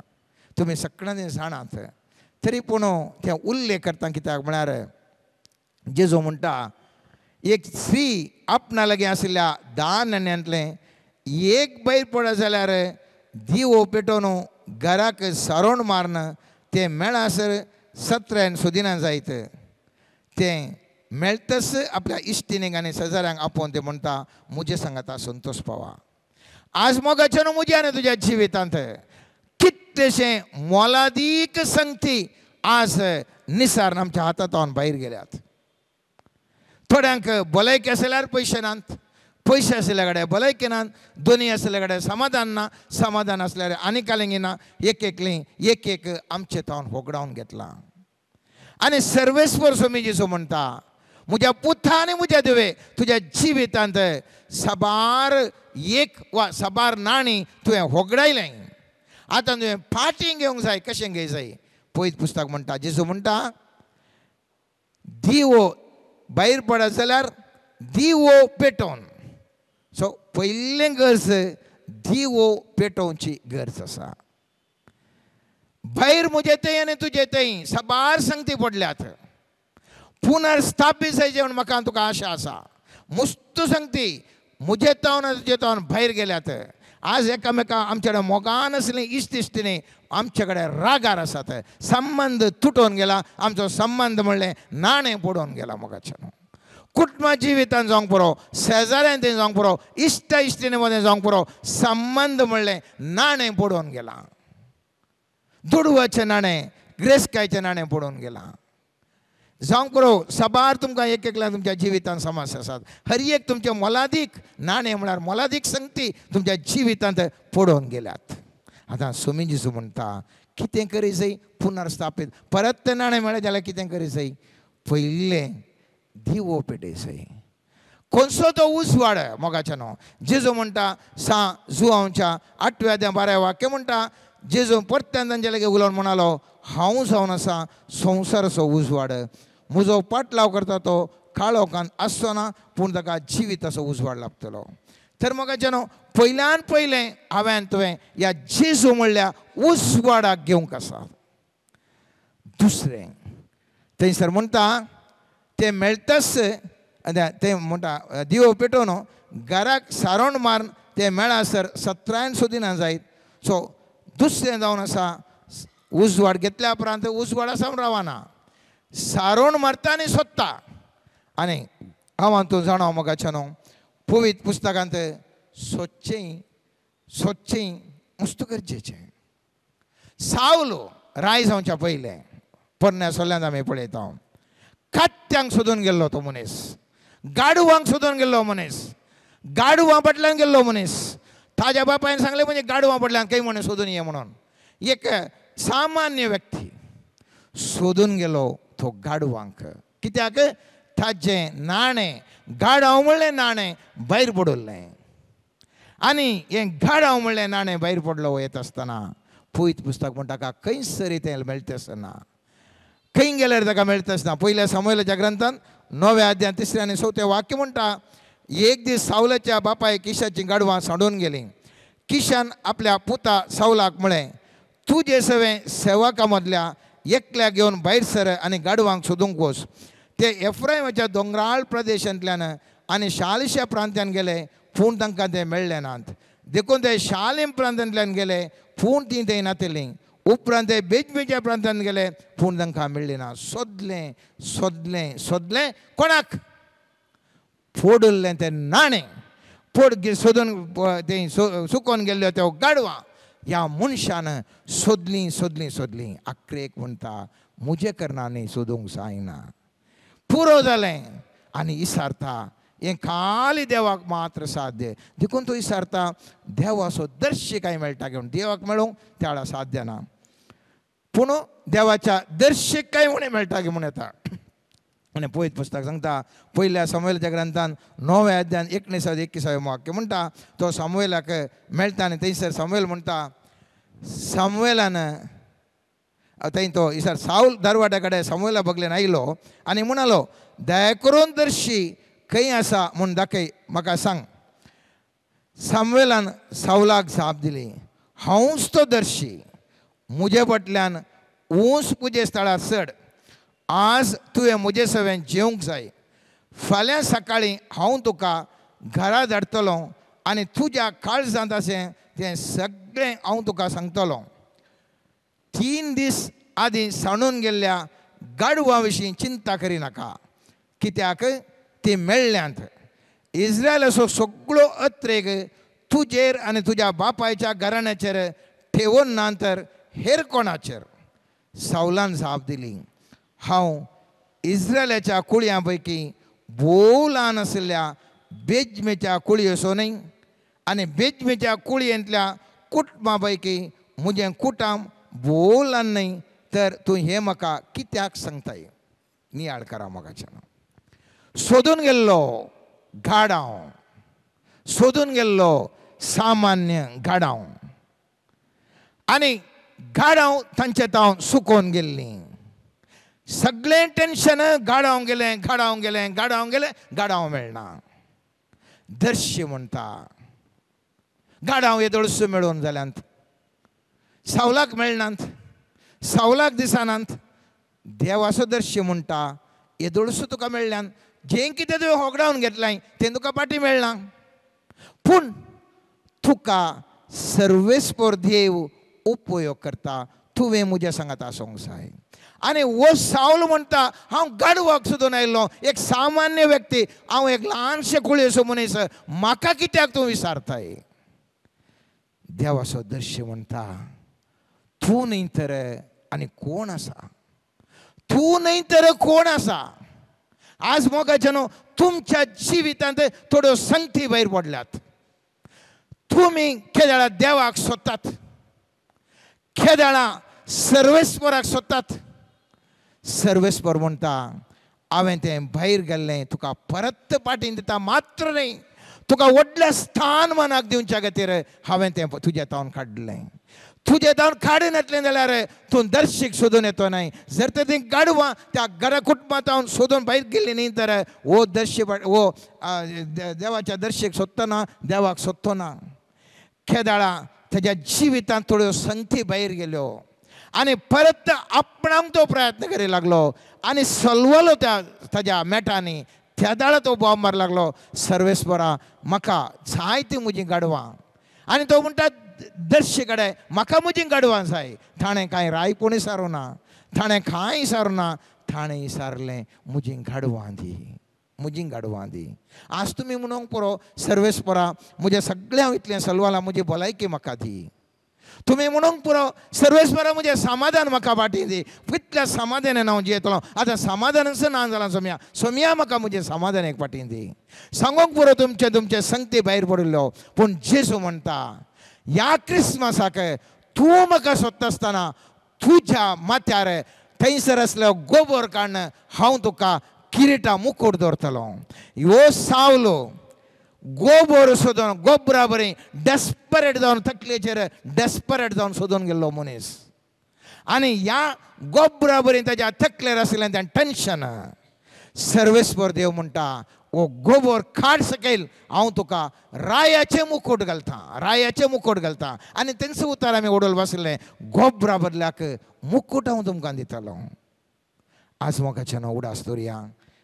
तुमी सगळ्यांनी जाणात तरी पूण ते उल्लेख करता कित्याक म्हळ्यार जेजू म्हणटा एक स्त्री आपणा लागीं आशिल्ल्या 10 नाण्यांतलें एक भायर पडत जाल्यार दिवो पेटोवन घराक सारोण मारून तें मेळासर सत्र्यान सुदिना जायत. तें मेळटच आपल्या इश्टिणीक आनी शेजाऱ्यांक आपोवन तें म्हणटा म्हजे सांगाता संतोष पावा. आज मोगाचें न्हू म्हज्या आनी तुज्या जिवितांत कितलेशें मोलादीक संगती आज निसार आमच्या हातांत भायर गेल्यात. थोड्यांक भलायकी आसल्यार पयशे नात, पयशे आसल्या कडेन भलायकी नात, दोनी आसल्या कडेन समाधान ना, समाधान आसल्यार आनी कालिंगी ना. एक एकली एक एक आमचे थावन होगडावन घेतलां. आनी सर्वेस्पर स्वामी जेजू म्हणटा म्हज्या पुता आनी म्हज्या देवे तुज्या जिवितांत साबार एक वा साबार नाणी तुवें होगडायलें, आतां तुवें फाटीं घेवंक जाय. कशें घेय जाय? पयत पुस्तक म्हणटा जेजू म्हणटा दिवो भायर पडत जाल्यार दिवो पेटोवन. सो पयलें गरज दिवो पेटोवची गरज आसा. भायर म्हजे थंय आनी तुजे थंय साबार संगती पडल्यात. पुनर्स्थापीत जायचें म्हूण म्हाका तुका आशा आसा. मुस्त संगती म्हजे तावन तुजे तावन भायर गेल्यात. आज एकामेका आमचे कडेन मोगान आसली इश्ट इश्टिणी आमचे कडेन रागार आसात. संबंद तुटोवन गेला आमचो संबंद म्हणलें नाणें पडोवन गेला. मोगाचें कुटुंबा जिवितान जावंक पुरो, शेजाऱ्यान थंय जावंक पुरो, इश्टा इश्टिणी मदें जावंक पुरो, संबंद म्हणलें नाणें पडोवन गेलां. दुडवाचें नाणें, ग्रेसकायचें नाणें पडोवन गेलां. जावंक पुरो साबार तुमकां एक एकल्या तुमच्या जिवितांत समस्या आसात. हर एक तुमचें मोलादीक नाणें म्हळ्यार मोलादीक संगती तुमच्या जिवितांत पडोवन गेल्यात. आतां स्वामी जेजू म्हणटा कितें करी जाय? पुनर्स्थापीत परत तें नाणें मेळ्ळें जाल्यार कितें करी जाय? पयलें दिवो पेटय जाय. कोणसो तो उजवाड मोगाच्या न्हू. जेजू म्हणटा सा जुआंवच्या 8व्या अध्याय 12व्या वाक्य म्हणटा जेजू परत्यान तांचे लागीं उलोवन म्हणालो हांव जावन आसा संवसाराचो उजवाड. म्हजो पाटलाव करता तो काळोखान आसचो ना पूण ताका जिविताचो उजवाड लागतलो. तर मोगाचें न्हू पयल्यान पयलें हांवें तुवें ह्या जेजू म्हणल्या उजवाडाक घेवंक आसा. दुसरें थंयसर म्हणटा तें मेळटच तें म्हणटा दिवो पेटोवन घराक सारोण मारून तें मेळासर सत्रायन सुदिना जायत. सो दुसरें जावन आसा उजवाड घेतल्या उपरांत उजवाड आसा म्हूण रावना, सारोण मारता आनी सोदता. आनी हांव तूं जाणा मोगाचें न्हू पवित्र पुस्तकांत सोदचें सोदचें मस्त गरजेचें. सावलो राय जावच्या पयलें पोरण्या सोल्यांत आमी पळयता कात्यांक सोदून गेल्लो तो मनीस, गाडवांक सोदून गेल्लो मनीस, गाडवां फाटल्यान गेल्लो मनीस. ताज्या बापायन सांगलें म्हणजे गाडवां फाटल्यान खंय म्हणून सोदून ये म्हणून. एक सामान्य व्यक्ती सोदून गेलो तो गाडवांक. कित्याक? ताजें नाणें गाडाव म्हणलें नाणें भायर पडिल्लें. आनी हें गाडाव म्हणलें नाणें भायर पडलो येत आसतना पयत पुस्तक म्हणटा ताका खंयसर तें मेळटा आसतना खंय गेल्यार ताका मेळटा आसतना. पयल्या सामुएलाच्या ग्रंथान 9व्या अध्याय 3 आनी 4 वाक्य म्हणटा एक दीस सावलाच्या बापाय किशाचीं गाडवां सांडून गेलीं. किशान आपल्या पुता सावलाक म्हळें तुजे सवें सेवका मदल्या एकल्या घेवन भायर सर आनी गाडवांक सोदूंक वच. ते एफ्रायमाच्या दोंगराळ प्रदेशांतल्यान आनी शालिशा प्रांत्यान गेले पूण तांकां ते मेळ्ळे नात. देखून ते शालेम प्रांतांतल्यान गेले पूण ती थंय नातिल्ली. उपरांत ते बेजमेच्या प्रांतांत गेले पूण तांकां मेळ्ळी ना. सोदलें सोदलें सोदलें कोणाक फोडिल्लें तें नाणें पोड सोदून तें सुकोवन गेल्ल्यो त्यो गाडवां ह्या मनशान सोदलीं सोदलीं सोदलीं. आक्रेक म्हणटा म्हजे करणांनी सोदूंक जायना. पुरो जालें आनी इसारता हें खाली देवाक मात्र साध्य. देखून तूं इसारता देवाचो दर्शी कांय मेळटा घेवन देवाक मेळूंक त्या वेळार साध्य ना पूण देवाच्या दर्शीक कांय उणें मेळटा म्हूण येता. आनी पयत पुस्तक सांगता पयल्या सामुएलाच्या ग्रंथान 9व्या अध्यायान 19 21 वाक्य म्हणटा तो सामुएलाक मेळटा आनी थंयसर सामुएल म्हणटा सामुएलान थंय तो इसर सावल दरवाड्या कडेन सामुएला बगलेन आयलो आनी म्हणालो दया करून दर्शी खंय आसा म्हूण दाखय म्हाका सांग. सामुएलान सावलाक जाप दिली हांवूच तो दर्शी म्हजे फाटल्यान ऊंच पुजे स्थळार चड. आज तुवें म्हजे सवें जेवंक जाय. फाल्यां सकाळीं हांव तुका घरा धाडटलो आनी तुज्या काळजांत अशें तें सगळें हांव तुका सांगतलो. 3 दीस आदीं सांडून गेल्ल्या गाडवां विशीं चिंता करिनाका कित्याक ती मेळ्ळ्यांत. इस्रायलाचो सगळो अत्रेक तुजेर आनी तुज्या बापायच्या घराण्याचेर ठेवून ना तर हेर कोणाचेर. सावलान जाप दिली हांव इस्रायलाच्या कुळयां पैकी भोव ल्हान आशिल्ल्या बेजमेच्या कुळयेचो न्हय आनी बेजमेच्या कुळयेंतल्या कुटुंबा पैकी म्हजें कुटुंब भोव ल्हान न्हय तर तूं हें म्हाका कित्याक सांगताय. नियाळ करा म्हाकाच्यान. सोदून गेल्लो गाडांव सोदून गेल्लो सामान्य गाडांव आनी गाडांव तांचे तावन सुकोवन गेल्लीं. सगळें टेन्शन गाडावंक गेलें गाडावंक गेलें गाडावंक गेलें गाडावं मेळना. दर्शी म्हणटा गाडावं येदोळसो मेळून जाल्यांत सावलाक मेळनात सावलाक दिसनात. देवाचो दर्शी म्हणटा येदोळसो तुका मेळ्ळ्यान जें कितें तुवें होगडावन घेतलाय तें तुका पाटी मेळना पूण तुका सर्वेस्पर देव उपयोग करता. तुवें म्हज्या सांगात आसूंक जाय. आनी हो सावल म्हणटा हांव गाडवाक सोदून आयिल्लो एक सामान्य व्यक्ती हांव एक ल्हानशे कुळयेचो मनीस म्हाका कित्याक तूं विचारताय. देवाचो दर्शी म्हणटा तूं न्हय तर आनी कोण आसा. तूं न्हय तर कोण आसा. आज मोगाचे न्हू तुमच्या जिवितांत थोड्यो संगती भायर पडल्यात. तुमी केदळा देवाक सोदतात केदळा सर्वेस्पराक सोदतात. सर्वेस्पर म्हणटा हांवें तें भायर गेल्लें तुका परत पाटीन दिता मात्र न्हय तुका व्हडल्या स्थान मानाक दिवच्या खातीर हांवें तें तुज्या तावन काडलें. तुजें तावन काडून येतलें जाल्यार तूं दर्शीक सोदून येतो न्हय. जर तर तीं गाडवां त्या घरा कुटुंबां तावन सोदून भायर गेल्ली न्हय तर हो दर्शी हो देवाच्या दर्शीक सोदतना देवाक सोदतो ना. केदाळा ताज्या जिवितांत थोड्यो संगती भायर गेल्यो आनी परत आपणाक तो प्रयत्न करी लागलो आनी सलवलो त्या ताज्या मेटांनी. त्या दाळा तो बोब मार लागलो सर्वेस्परा म्हाका जाय ती म्हजीं गाडवां. आनी तो म्हणटा दर्शी कडेन म्हाका म्हजीं गाडवां जाय. ताणें कांय रायपूण विचारूं ना ताणें कांय विचारूं ना ताणें विचारलें म्हजीं गाडवां दी म्हजीं गाडवां दी. आज तुमी म्हणूंक पुरो सर्वेस्परा म्हज्या सगळ्या इतलें सलवालां म्हजी भलायकी म्हाका दी. तुमी म्हणूंक पुरो सर्वेस्परा म्हजें समाधान म्हाका फाटीं दी. कितल्या समाधानान हांव जियेतलो आतां समाधानाचो ना जालां सोम्या सोम्या म्हाका म्हजें समाधान एक फाटीं दी. सांगूंक पुरो तुमचें तुमचे संगती भायर पडिल्लो. पूण जेजू म्हणटा ह्या क्रिसमसाक तूं म्हाका सोदता आसतना तुज्या माथ्यार थंयसर आसलो गोबोर काडून हांव तुका किरिटा मुकुट दवरतलो. ह्यो सावलो गोबोर सोदून गोबरा बरी डेस्परेट जावन तकलेचेर डेस्परेट जावन सोदून गेल्लो मनीस आनी ह्या गोबरा बरी ताज्या तकलेर आशिल्लें तें टेन्शन. सर्वेस्पर देव म्हणटा हो गोबोर काड सकयल हांव तुका रायाचें मुकुट घालता रायाचें मुकुट घालता. आनी तेंच उतार आमी ओडोल बसलें गोबरा बदल्याक मुकुट हांव तुमकां दितलो. आज मोगाच्यान उडास दवरया.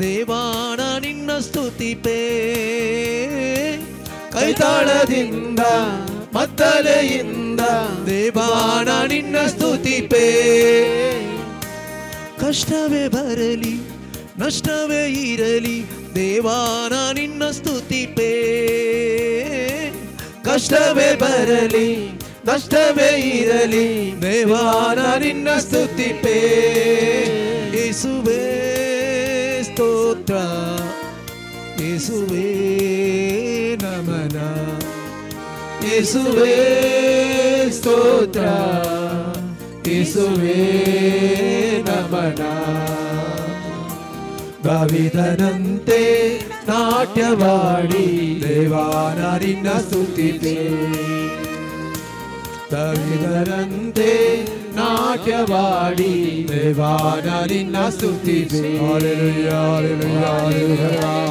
ದೇವಾನ ನಿನ್ನ ಸ್ತುತಿಪೇ. ಕೈತಾಳದಿಂದ ಮದ್ದಲೆಯಿಂದ ದೇವಾನ ನಿನ್ನ ಸ್ತುತಿಪೇ. ಕಷ್ಟವೇ ಬರಲಿ ನಷ್ಟವೇ ಇರಲಿ ದೇವಾನ ನಿನ್ನ ಸ್ತುತಿಪೇ. ಕಷ್ಟವೇ ಬರಲಿ ನಷ್ಟವೇ ಇರಲಿ ದೇವಾನ ನಿನ್ನ ಸ್ತುತಿಪೇ. ಯೇಸುವೇ ಸ್ತೋತ್ರ, ಯೇಸುವೇ ನಮನ, ಯೇಸುವೇ ಸ್ತೋತ್ರ, ಯೇಸುವೇ ನಮನ. ದಾವಿದನಂತೆ ನಾಟ್ಯವಾಡಿ ದೇವಾನ ನಿನ್ನ ಸ್ತುತಿಪೇ. ದಾವಿದನಂತೆ ನಾಟ್ಯವಾಡಿ ದೇವಾನ ನಿನ್ನ ಸ್ತುತಿಪೇ. Hallelujah, hallelujah, hallelujah.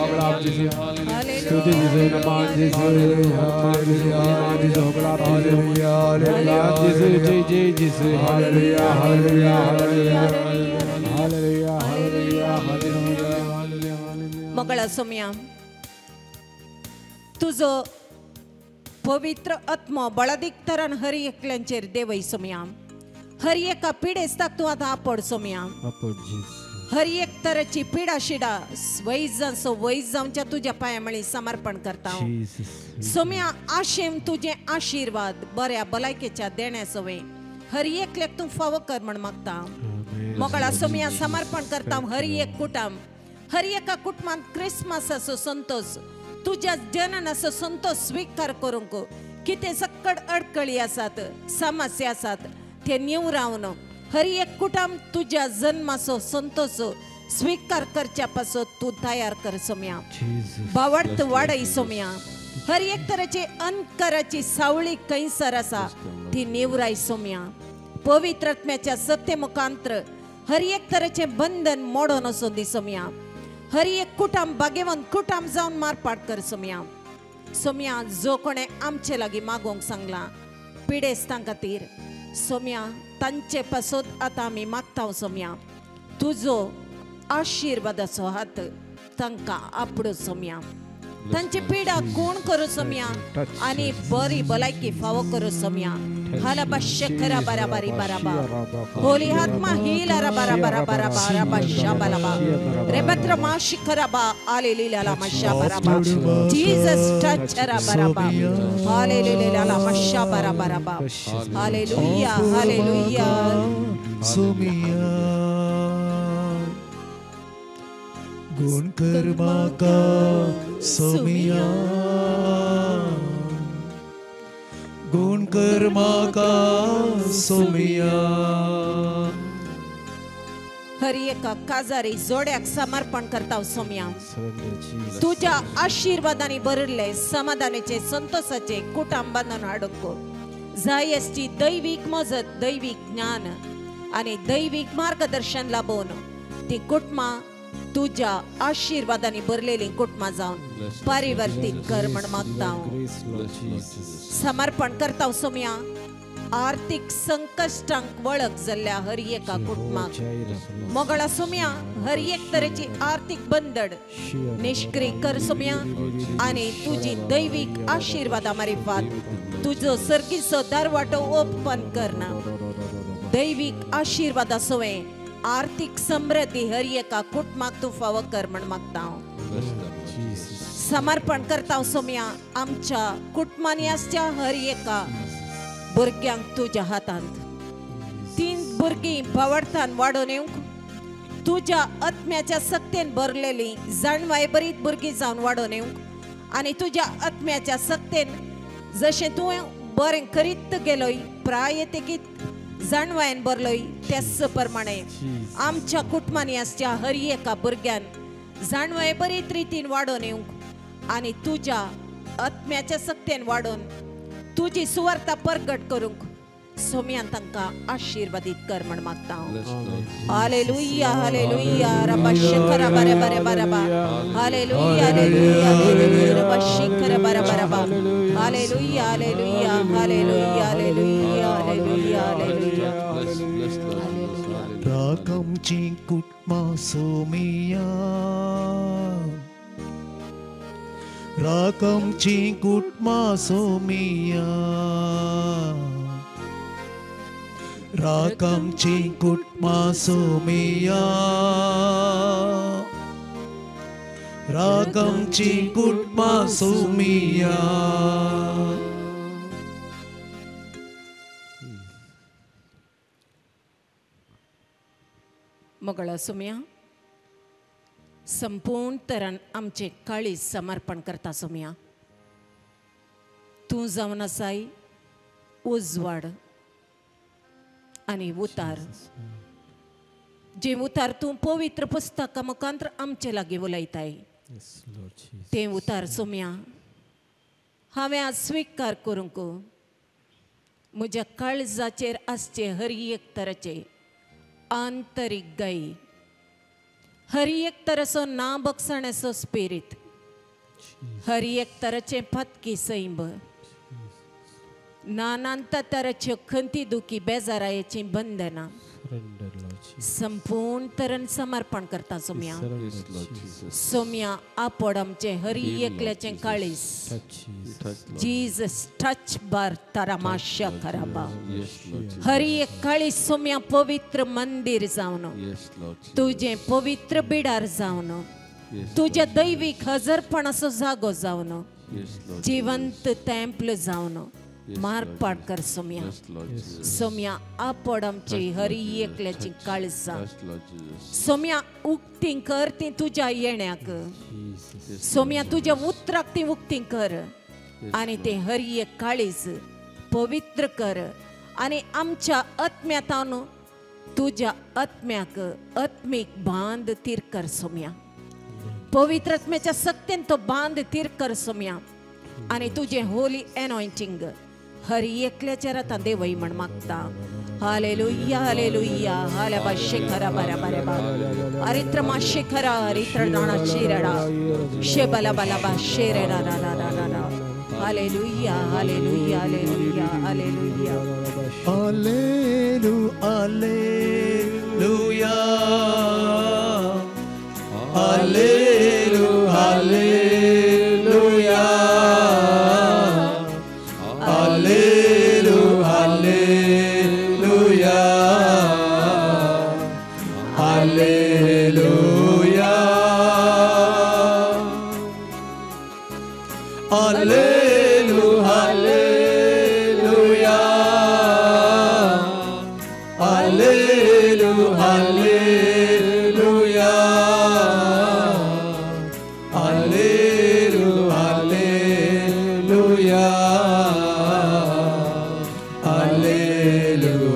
ಸ್ತುತಿ ಜೀಸು, ನಮನ ಜೀಸು, ಹಾಲೆಲೂಯಾ, ಹಾಲೆಲೂಯಾ, ಜೀಸು, ಜೈ ಜೈ ಜೀಸು, hallelujah, hallelujah, hallelujah, hallelujah, hallelujah, hallelujah. मगळा सोम्या, तुजो पवित्र आत्मो बळादीक तरान हर एकल्यांचेर देवय सोम्या. हर एका पिडेस्ताक तूं आतां आपड सोम्या. हर एक तरेची पिडा शिडा वैजांचो वैज जावच्या तुज्या पांया मळी समर्पण करता सोम्या. आशेम तुजे आशिर्वाद बऱ्या भलायकेच्या देण्या सवे हर एकल्याक तूं फावो कर म्हण मागता. मोगळा सोम्या, समर्पण करता हर एक कुटुंब, हर एका कुटुंबांत क्रिसमसाचो संतोष, तुज्या जननाचो संतोष स्विकार करूंक कितें सक्कड अडकळी आसात, समस्या आसात ते निवरावन हर एक कुटुंब तुज्या जन्माचो संतोष स्विकार करच्या पासत तूं तयार कर सोम्या. भावार्थ वाडय सोम्या. हर एक तरेची अंधकाराची सावळी कैसर आसा ती निवराय सोम्या. पवित्र आत्म्याच्या सत्य मुखांत्र हर एक तरेचें बंधन मोडोन वचून दी सोम्या. हर एक कुटुंब भाग्यवंत कुटुंब जावन मारपाट कर सोम्या. सोम्या, जो कोणें आमचे लागीं मागोवंक सांगलां पिडेस्तां खातीर सोम्या, तांचे पासत आतां आमी मागता सोम्या, तुजो आशिर्वादाचो हात तांकां आपडो सोम्या. तांची पिडा कोण करूं सोम्या आनी बरी भलायकी फावो करूं सोम्या. हालाबा शखरा बराबरी बराबा होली आत्मा हीला रबा रबा रबा रबा रबा शाबालाबा रेबत्र मा शिखराबा आलेलीला मा शाबाराबा जीसस टच रबा रबा आलेलीला मा शाबाराबा रबा. Hallelujah, hallelujah. सोमिया गुण कर्मा का सोमिया, गुण कर्मा का सोमिया. हर एका काजारी जोड्याक समर्पण करता सोम्या. तुज्या आशिर्वादांनी भरिल्ले समाधानाचे संतोषाचे कुटुंब बांदून हाडूंक जायसची दैवीक मजत, दैवीक ज्ञान आनी दैवीक मार्गदर्शन लाभोवन ती कुटुंबां तुज्या आशिर्वादांनी भरलेली कुटुंबां जावन परिवर्तीत कर म्हण मागता. समर्पण करता सोम्या आर्थिक संकश्टांक वळख जाल्ल्या हर एका कुटुंबाक. मोगळा सोम्या, हर एक तरेची आर्थिक बंधन निष्क्रिय कर सोम्या आनी तुजी दैवीक आशिर्वादा मारिफात तुजो सर्गीचो दरवाटो ओपन करना. दैवीक आशिर्वादा सोवे आर्थिक समृद्धी हर एका कुटुंबाक तूं फावो कर म्हण मागता. समर्पण करता सोम्या आमच्या कुटुंबांनी आसच्या हर एका भुरग्यांक तुज्या हातांत. तीन भुरगीं भावार्थान वाडोवन येवंक तुज्या आत्म्याच्या सक्तेन भरलेली जाणवाय बरीत भुरगीं जावन वाडोवन येवंक आनी तुज्या आत्म्याच्या सक्तेन जशें तुवें बरें करीत गेलोय प्राय तेगीत जाणवायन भरलोय त्याच प्रमाणे आमच्या कुटुंबांनी आसच्या हर एका भुरग्यान जाणवाय बरीत रितीन वाडोवन येवंक आनी तुज्या आत्म्याच्या सक्तेन वाडोवन तुजी सुवार्ता परगट करूंक सोम्यान तांकां आशिर्वादीत कर म्हण मागता. Hallelujah, hallelujah. रबा शिखरा बरे बरे बरबा. Hallelujah, hallelujah, hallelujah. रबा शिखरा बरा बरबा. Hallelujah, hallelujah, hallelujah, hallelujah, hallelujah, hallelujah. राकमची कुटमा सोमिया, राकमची कुटमा सोमिया, राकमची कुटमा सोमिया, राकमची कुटमा सोमिया. मोगळा सोम्या, संपूर्ण तरान आमचे काळीज समर्पण करता सोम्या. तूं जावन आसाय उजवाड आनी उतार, जे उतार तूं पवित्र पुस्तका मुखांतर आमचे लागीं उलयताय तें उतार सोम्या हांवें आज स्विकार करूंक. म्हज्या काळजाचेर आसचे हर एक तराचे आंतरीक गाई, हर एक तराचो ना बक्षण्याचो स्पिरीत, हर एक तराचें पातकी सैंब, नानांत तराच्यो खंती दुखी बेजारायेचीं बंधनां संपूर्ण तरान समर्पण करता सोम्या. सोम्या आपोड आमचें हर एकल्याचें काळीज. जीजस टच बार तारामाशा खराबा. हर एक काळीज सोम्या पवित्र मंदिर जावन, तुजें पवित्र बिडार जावन, तुज्या दैवीक हजरपणाचो जागो जावन, जिवंत टेम्पल जावन मारपाट कर सोम्या. सोम्या आपोड आमची हर एकल्याची काळजां सोम्या उक्ती कर ती तुज्या येण्याक. सोम्या तुज्या उतराक ती उक्ती कर आनी ते हर एक काळीज पवित्र कर आनी आमच्या आत्म्यातान तुज्या आत्म्याक आत्मीक बांद तीर कर सोम्या. पवित्र आत्म्याच्या सक्तेन तो बांद तीर कर सोम्या आनी तुजें होली एनॉयंटींग हर एकल्याच्या रथान देवय म्हण मागता. हालेलुया हालेलुया हालेबा शेखरा बरा बरे बा हरित्रमा शेखरा हरित्र दाणा शिरडा शेबला बला बा शेरडा रा रा रा रा. Hallelujah hallelujah hallelujah hallelujah hallelujah hallelujah hallelujah hallelujah hallelujah hallelujah hallelujah hallelujah hallelujah hallelujah hallelujah hallelujah hallelujah hallelujah.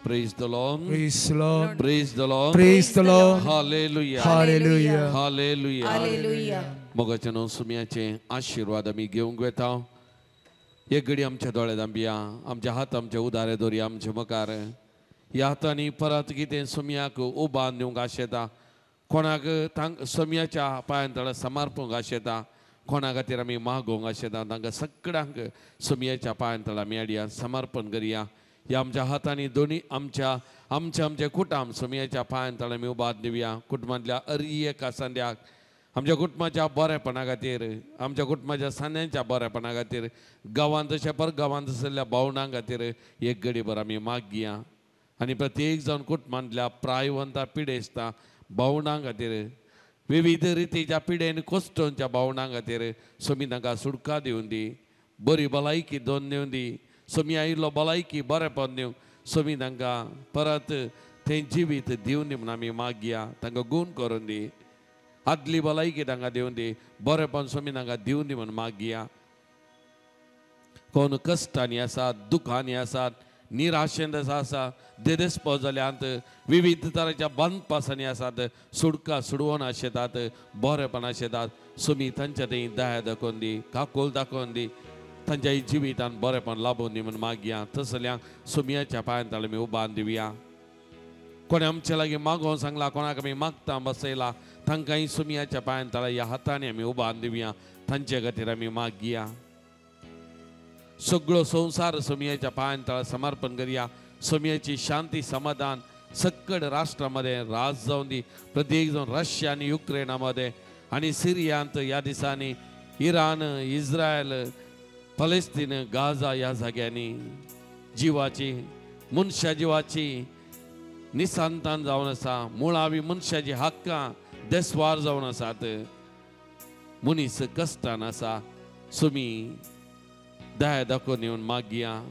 Praise the Lord. Praise the Lord. Praise the Lord. Praise the Lord. Hallelujah. Hallelujah. Hallelujah. Hallelujah. मोगाच्या न्हू सुम्याचे आशिर्वाद आमी घेवंक वेता. एक घडी आमच्या दोळ्यांत आंबिया, आमच्या हात आमच्या उदारे दोरया आमच्या मुखार. ह्या हातांनी परत कितें सुम्याक उबान दिवंक आशेता, कोणाक सोम्याच्या पांयां तळा समर्पूंक आशेता, कोणा खातीर आमी मागोवंक आशेता, तांकां सगळ्यांक सोम्याच्या पांयां तळा आमी हाडया, समर्पण करया. ह्या आमच्या हातांनी दोनी आमच्या आमच्या आमच्या कुटाम सोम्याच्या पांयां तळा आमी उबाद दिवया. कुटुंबांतल्या अरी एका संद्याक आमच्या कुटुंबाच्या बरेपणा खातीर, आमच्या कुटुंबाच्या सांद्यांच्या बरेपणा खातीर, गांवांत तशें पर गांवांत आशिल्ल्या भावणां खातीर एक गडीभर आमी मागया. आनी प्रत्येक जावन कुटुंबांतल्या प्रायवंता पिडेस्ता भावणां खातीर, विविध रितीच्या पिडेन कोश्टोंच्या भावणां खातीर सोमी तांकां सुटका दिवन दी, बरी भलायकी दोन दिवन दी. सोमी आयिल्लो भलायकी बरेपण दिवन सोमी तांकां परत तें जिवीत दिवन दी म्हूण आमी मागया. तांकां गूण करून दी, आदली भलायकी तांकां दिवन दी, बरेपण सोमी तांकां दिवन दी म्हूण मागया. कोण कश्टांनी आसात, दुखांनी आसात, निराशेंत आसा, देदेस्पो जाल्यांत, विविध तरांच्या बांदपासांनी आसात, सुडका सुडवण आशेतात, बरेपण आशेतात, सोमी तांच्या थंय दया दाखोवन दी, काकोल दाखोवन दी, तांच्या जिवितान बरेपण लाबोवन दी म्हूण मागया. तसल्यांक सोमयाच्या पांयां तळा आमी उबान दिवया. कोणें आमचे लागीं मागोवन सांगला, कोणाक आमी मागता बसयला, तांकांय सोमयाच्या पांयां तळा ह्या हातांनी आमी उबान दिवया. तांचे खातीर आमी मागया. सगळो संवसार सोमयाच्या पांयां तळा समर्पण करया. सोमयाची शांती समाधान सक्कड राष्ट्रामध्ये राज जावन दी. प्रत्येक जावन रशिया आनी युक्रेनामध्ये आनी सिरियांत ह्या दिसांनी इराण, इस्रायल, पलेस्तीन, गाझा ह्या जाग्यांनी जिवाची मनशा जिवाची निसंतान जावन आसा. मुळावी मनशाची हक्कां देसवार जावन आसात. मनीस कश्टान आसा. सुमी दया दाखोवन येवन मागया.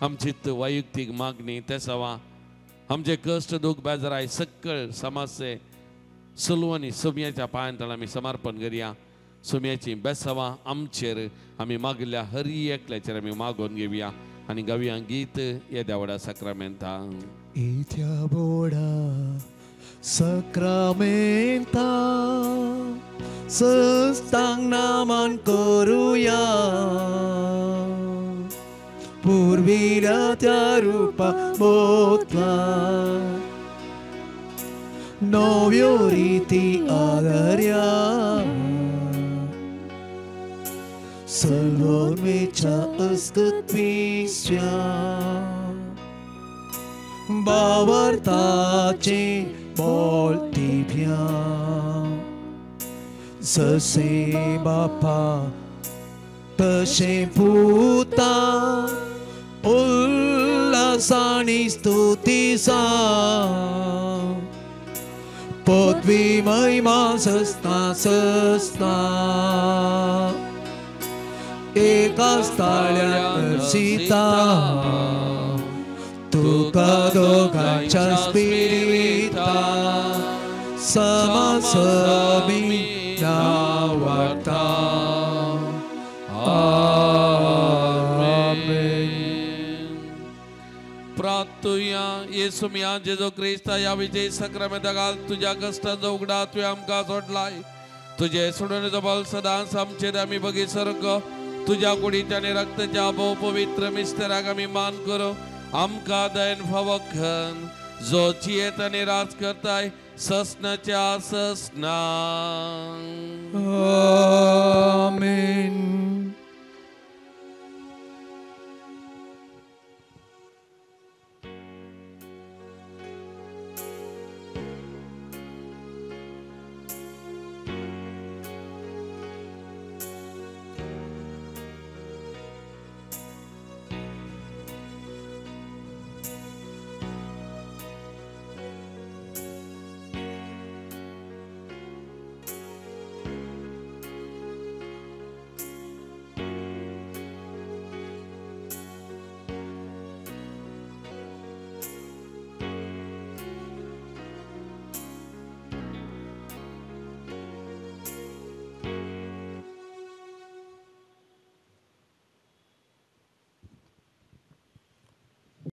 आमची वैयक्तीक मागणी तेसावा आमचे कश्ट दुख बेजाराय सक्कळ समस्ये सलवणी सुमयाच्या पांयां आमी समर्पण करया. सुमयाची बेसावा आमचेर आमी मागल्या हरी एकल्याचेर आमी मागोवन घेवया आनी गावया गीत येद्या व्हडा साक्रामेंता. येद्या व्हडा साक्रामेंता सस्तांग नामान करुया. पुर्विल्या त्या रुपा बोतला नव्यो रिती आदर्या. सलोमेच्या अस्कत्विस्या बावरताचे बोलतिभ्या. जसे बापा तशे पुता उल्हासानी स्तुतीसा. पदवी महिमा सस्ता सस्ता एका ताळ्यान सीता. तुका दोगांच्या स्पिरिता समासमी नावार्ता. आमेन. प्रार्थुया. येसू मिया जेजू क्रिस्ता ह्या विजय साक्रामेंता घाल तुज्या कश्टांचो उगडा तुवें आमकां सोडलाय. तुजे सोडवणेचो बल सदांच आमचेर आमी बगी सर्ग तुज्या कुडीच्या आनी रक्ताच्या भोव पवित्र मिस्तेराक आमी मान करूं. आमकां दयन फावो खन जो जियेत आनी राज करताय ससनाच्या ससना. आमेन.